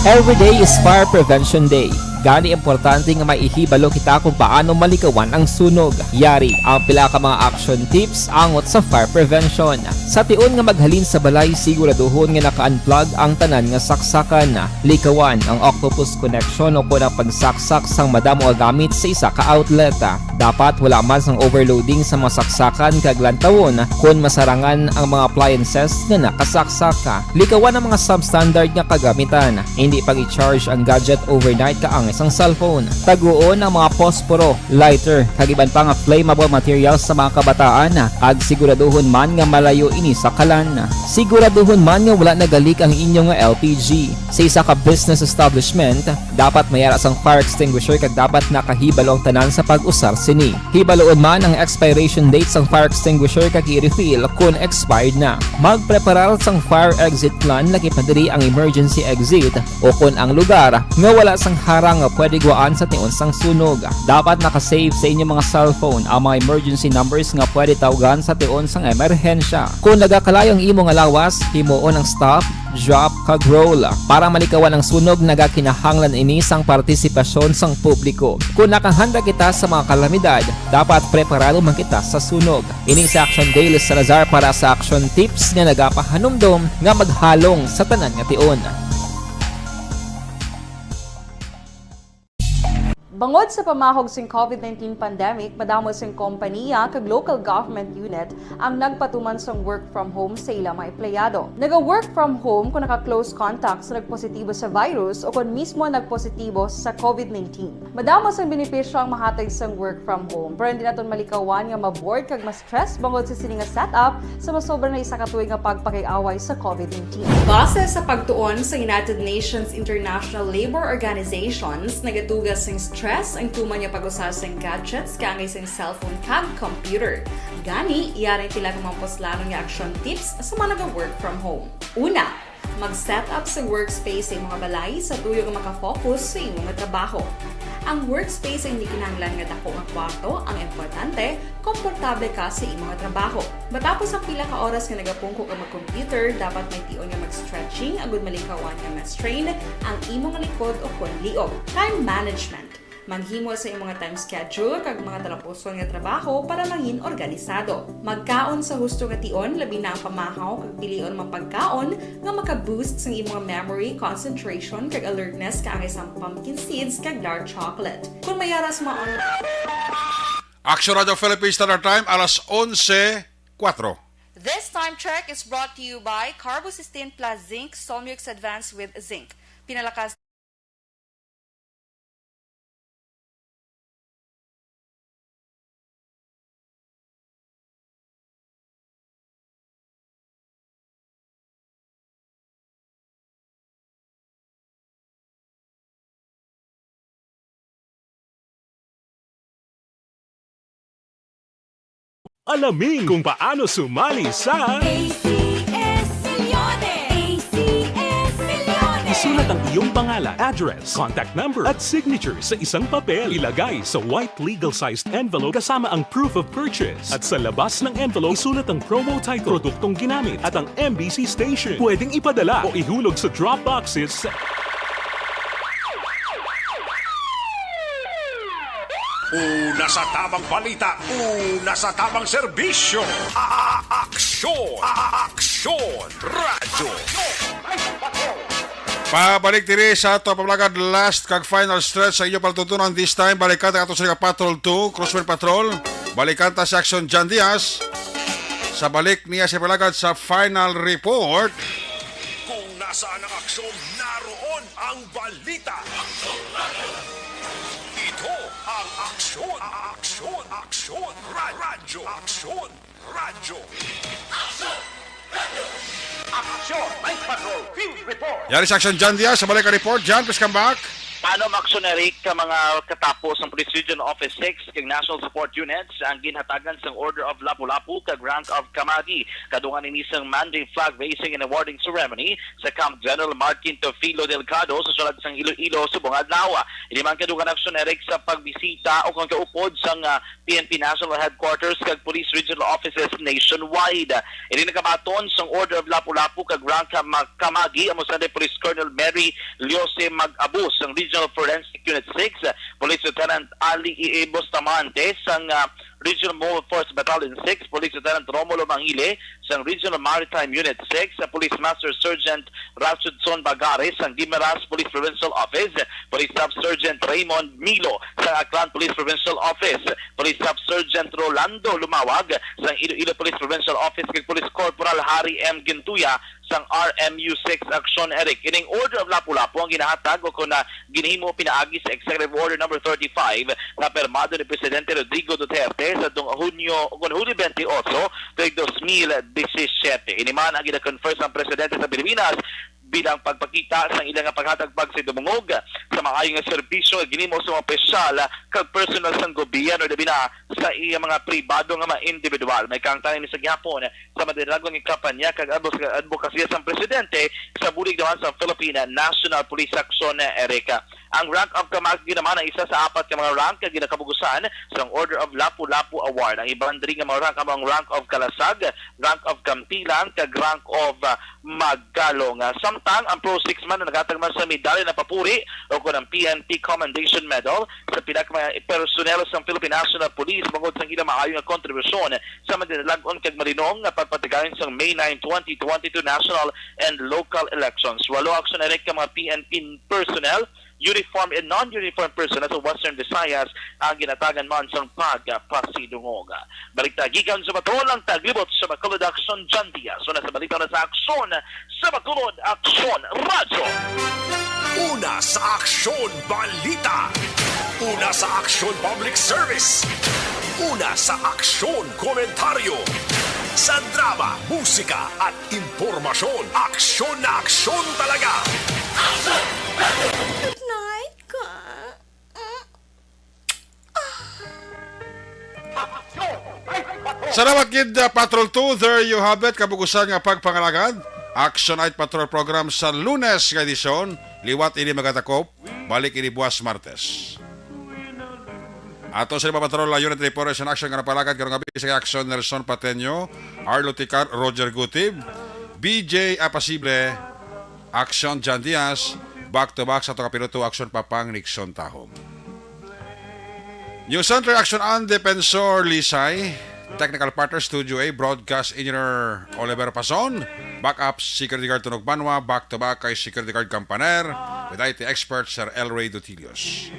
Every day is Fire Prevention Day. Gani, importante nga may ihibalo kita kung paano malikawan ang sunog. Yari ang pila ka mga action tips angot sa fire prevention. Sa tion nga maghalin sa balay, siguraduhon nga naka-unplug ang tanan nga saksakan. Likawan ang octopus connection o kon ang pagsaksak sang madamo nga gamit sa isa ka outlet. Dapat wala man sang overloading sa mga saksakan kag lantawon kon masarangan ang mga appliances nga nakasaksak. Likawan ang mga substandard nga kagamitan. Indi pag-i-charge ang gadget overnight kaangay sang cellphone. Taguon ang mga posporo, lighter, kag iban pa nga flammable materials sa mga kabataan, kag siguraduhon man nga malayo ini sa kalan. Siguraduhon man nga wala nagalik ang inyo nga L P G. Sa isa ka business establishment, dapat may ara sang fire extinguisher kag dapat nakahibalo ang tanan sa pag-usar sini. Hibaloon man ang expiration date sang fire extinguisher kag i-refill kon expired na. Magpreparar sang fire exit plan, lakip na diri ang emergency exit o kon ang lugar nga wala sang harang nga pwede gwaan sa tion sang sunog. Dapat naka-save sa inyo mga cellphone ang mga emergency numbers nga pwede tawgan sa tion sang emerhensya. Kon nagakalayo ang imo nga lawas, himuon ang stop, drop, kag roll. Para malikawan ang sunog, nagakinahanglan ini sang partisipasyon sang publiko. Kon nakahanda kita sa mga kalamidad, dapat preparado man kita sa sunog. Ini si Action Dale Salazar para sa Action Tips nga nagapahanumdom nga maghalong sa tanan nga tion. Bangod sa pamahog sing covid nineteen pandemic, madamo sing kompaniya kag local government unit ang nagpatuman sang work from home sa ila mga empleyado. Naga-work from home kon naka-close contact sa nagpositibo sa virus o kon mismo nagpositibo sa covid nineteen. Madamo sang benepisyo ang mahatag sang work from home, pero hindi naton malikawan nga ma-bored kag ma-stress bangod sa sini nga setup sa masobra na isa ka tuig nga pagpakig-away sa covid nineteen. Base sa pagtuon sa United Nations International Labor Organizations, nagatuga sing stress ang tuman nga pag-usa sing gadgets kaangay sing cellphone kag computer. Gani, yari ang pila ka mga puslanon nga action tips sa mga naga-work from home. Una, mag-set up sa workspace sa imo nga balay sa tuyo nga maka-focus sa imo nga trabaho. Ang workspace ay hindi kinahanglan nga dako nga kwarto, ang importante, komportable ka sa imo nga trabaho. Matapos ang pila ka oras nga nagapungko ka mag-computer, dapat may tion nga mag-stretching agud malikawan nga ma-strain ang imo nga likod o kon liog. Time management. Maghimo sa imo nga time schedule kag mga talapuson nga trabaho para mangin organisado. Magkaon sa husto nga tion, labi na ang pamahaw kag pilion ang mga pagkaon nga maka-boost sang imo nga memory, concentration, kag alertness kaangay sang pumpkin seeds kag dark chocolate. Kon may ara sa mga on- Action Radio Philippines Standard Time, alas onse kuwatro. This time check is brought to you by Carbocysteine Plus Zinc, Solmux Advanced with Zinc. Pinalakas Alamin kung paano sumali sa A C S Milyones! A C S Milyones! Isulat ang iyong pangalan, address, contact number, at signature sa isang papel. Ilagay sa white legal-sized envelope kasama ang proof of purchase. At sa labas ng envelope, isulat ang promo title, produktong ginamit, at ang M B C station. Pwedeng ipadala o ihulog sa drop boxes sa Una sa tamang balita, una sa tamang serbisyo. A-, aksyon! A-, aksyon! Radyo! Pabalik diri sa ato pamlagad, last kag final stretch sa inyo palatuntunan. This time, balikan ta ato sa Patrol two, Crosswind Patrol. Balikan ta si Action John Diaz sa balik niya sa palagad sa final report. Kung nasaan ang aksyon, naroon ang balita. Ito ang aksyon, aksyon, aksyon, ra-, radyo, aksyon, radyo. Action! Night Patrol Field Report! Yari sa Action John Diaz, sa balik ang report. John, please come back. Paano, Action Eric, ka mga katapo sang Police Regional Office six kag National Support Units ang ginhatagan sang Order of Lapu-Lapu kag Rank of Kamagi? Kadungan ini sang Manday Flag Raising and Awarding Ceremony sa Camp General Martin Teofilo Delgado sa syudad sang Iloilo subong adlaw. Ini man kadungan, Action Eric, sa pagbisita o kung kaupod sang, ah, P N P National Headquarters kag Police Regional Offices nationwide. Ini nakabaton sang Order of Lapu-Lapu kag Rank ka-, ma-, Kamagi amo sa Police Colonel Mary Liose Mag-Abus sang Regional Forensic Unit six, Police Lieutenant Ali E A Bustamante sang, ah, Regional Mobile Force Battalion six, Police Lieutenant Romulo Mangile sang Regional Maritime Unit six, sa Police Master Sergeant Rashidson Bagares sang Guimaras Police Provincial Office, Police Staff Sergeant Raymond Milo sang Aklan Police Provincial Office, Police Staff Sergeant Rolando Lumawag sang Iloilo Police Provincial Office, kag Police Corporal Harry M Gintuya sang R M U six Action Eric. Ining Order of Lapu-Lapu ang ginahatag o kung na ginhimo pinaagi sa Executive Order Number thirty-five nga pirmado ni Presidente Rodrigo Duterte sa tung Hunyo, o kon Hulyo twenty-eight, tuig dos mil disisiete. Ini man ang gina-confer sang Presidente sa Pilipinas bilang pagpakita sang ila nga paghatag pagsidumungog sa maayo nga serbisyo nga ginhimo sa mga opisyal kag personal sang gobyerno, labi na sa iya mga pribado nga mga individual. May kaangtanan ini sa gihapon sa madinagon nga kampanya kag advos-, adbokasya sang presidente sa bulig naman sa Philippine National Police Action, Eric. Ang rank of Kamagi naman ang isa sa apat ka mga rank nga ginakabugusan sang Order of Lapu-Lapu Award. Ang iban diri nga mga rank amo ang rank of Kalasag, rank of Kampilan, kag rank of, ah, Magalong. Ah, samtang ang Pro six man naghatag man sa medalya ng papuri o kon ang P N P Commendation Medal sa pila ka mga personel sang Philippine National Police bangod sang ilang maayo nga kontribusyon sa madinalag-on kag malinong nga pagpatigayon sang May nine, twenty twenty-two national and local elections. Walo, Action Eric, ka mga P N P personnel, uniform and non-uniform personnel sa Western Visayas ang ginatagan man sang pagpasidungog. Balita gikan sa Bacolod, ang taglibot sa Bacolod, Action John Diaz. Una sa balita, una sa aksyon sa Bacolod, Aksyon Radyo. Una sa aksyon, balita. Una sa aksyon, public service. Una sa aksyon, komentaryo. Sa drama, musika, at impormasyon. Aksyon na aksyon talaga. Good night, ka. Salamat gid, uh, Patrol two. There you have it. Kabugusan nga pagpangalagad. Action Night Patrol Program sa Lunes nga edisyon. Liwat ini, magatakop. Balik ini buwas Martes. Ato sa mga patrol, uh, unit report in action nga napalagad karong gabi sa Action Nelson Pateño, Arlo Ticar, Roger Gutib, B J Apasible, Action John Diaz, back to back sa ato ka piloto, Action Papang Nixon Tahom. News Center, Action An Defensor Lisay, Technical Partner, Studio A, Broadcast Engineer Oliver Pason, Backup Security Guard Tunog Banwa, back to back kay Security Guard Campaner, with I T Expert Sir Elray Dutilios.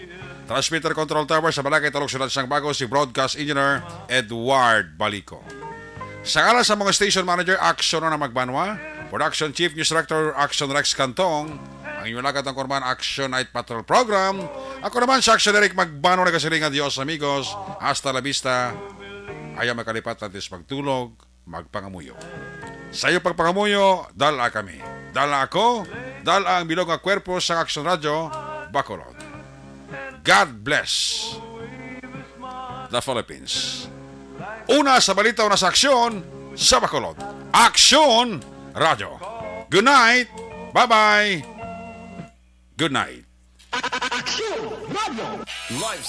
Transmitter Control Tower sa Balakay, Talog, Siyudad sang Bago, si Broadcast Engineer Edward Balico. Sa ngalan sa mga station manager, Action Rona Magbanwa, Production Chief, News Director, Action Rex Cantong, ang inyong lagad ang kurman, Action Night Patrol Program. Ako naman si Action Eric Magbanwa, nagasiling nga, "Dios, amigos, hasta la vista." Ayaw makalipat, antes magtulog, magpangamuyo. Sa iyo pagpangamuyo, dala kami. Dala ako, dala ang bilog nga kwerpo sa Action Radio, Bacolod. God bless the Philippines. Una sa balita, una sa aksyon, sa Bacolod. Aksyon Radio. Good night. Bye-bye. Good night. Aksyon Radio. Live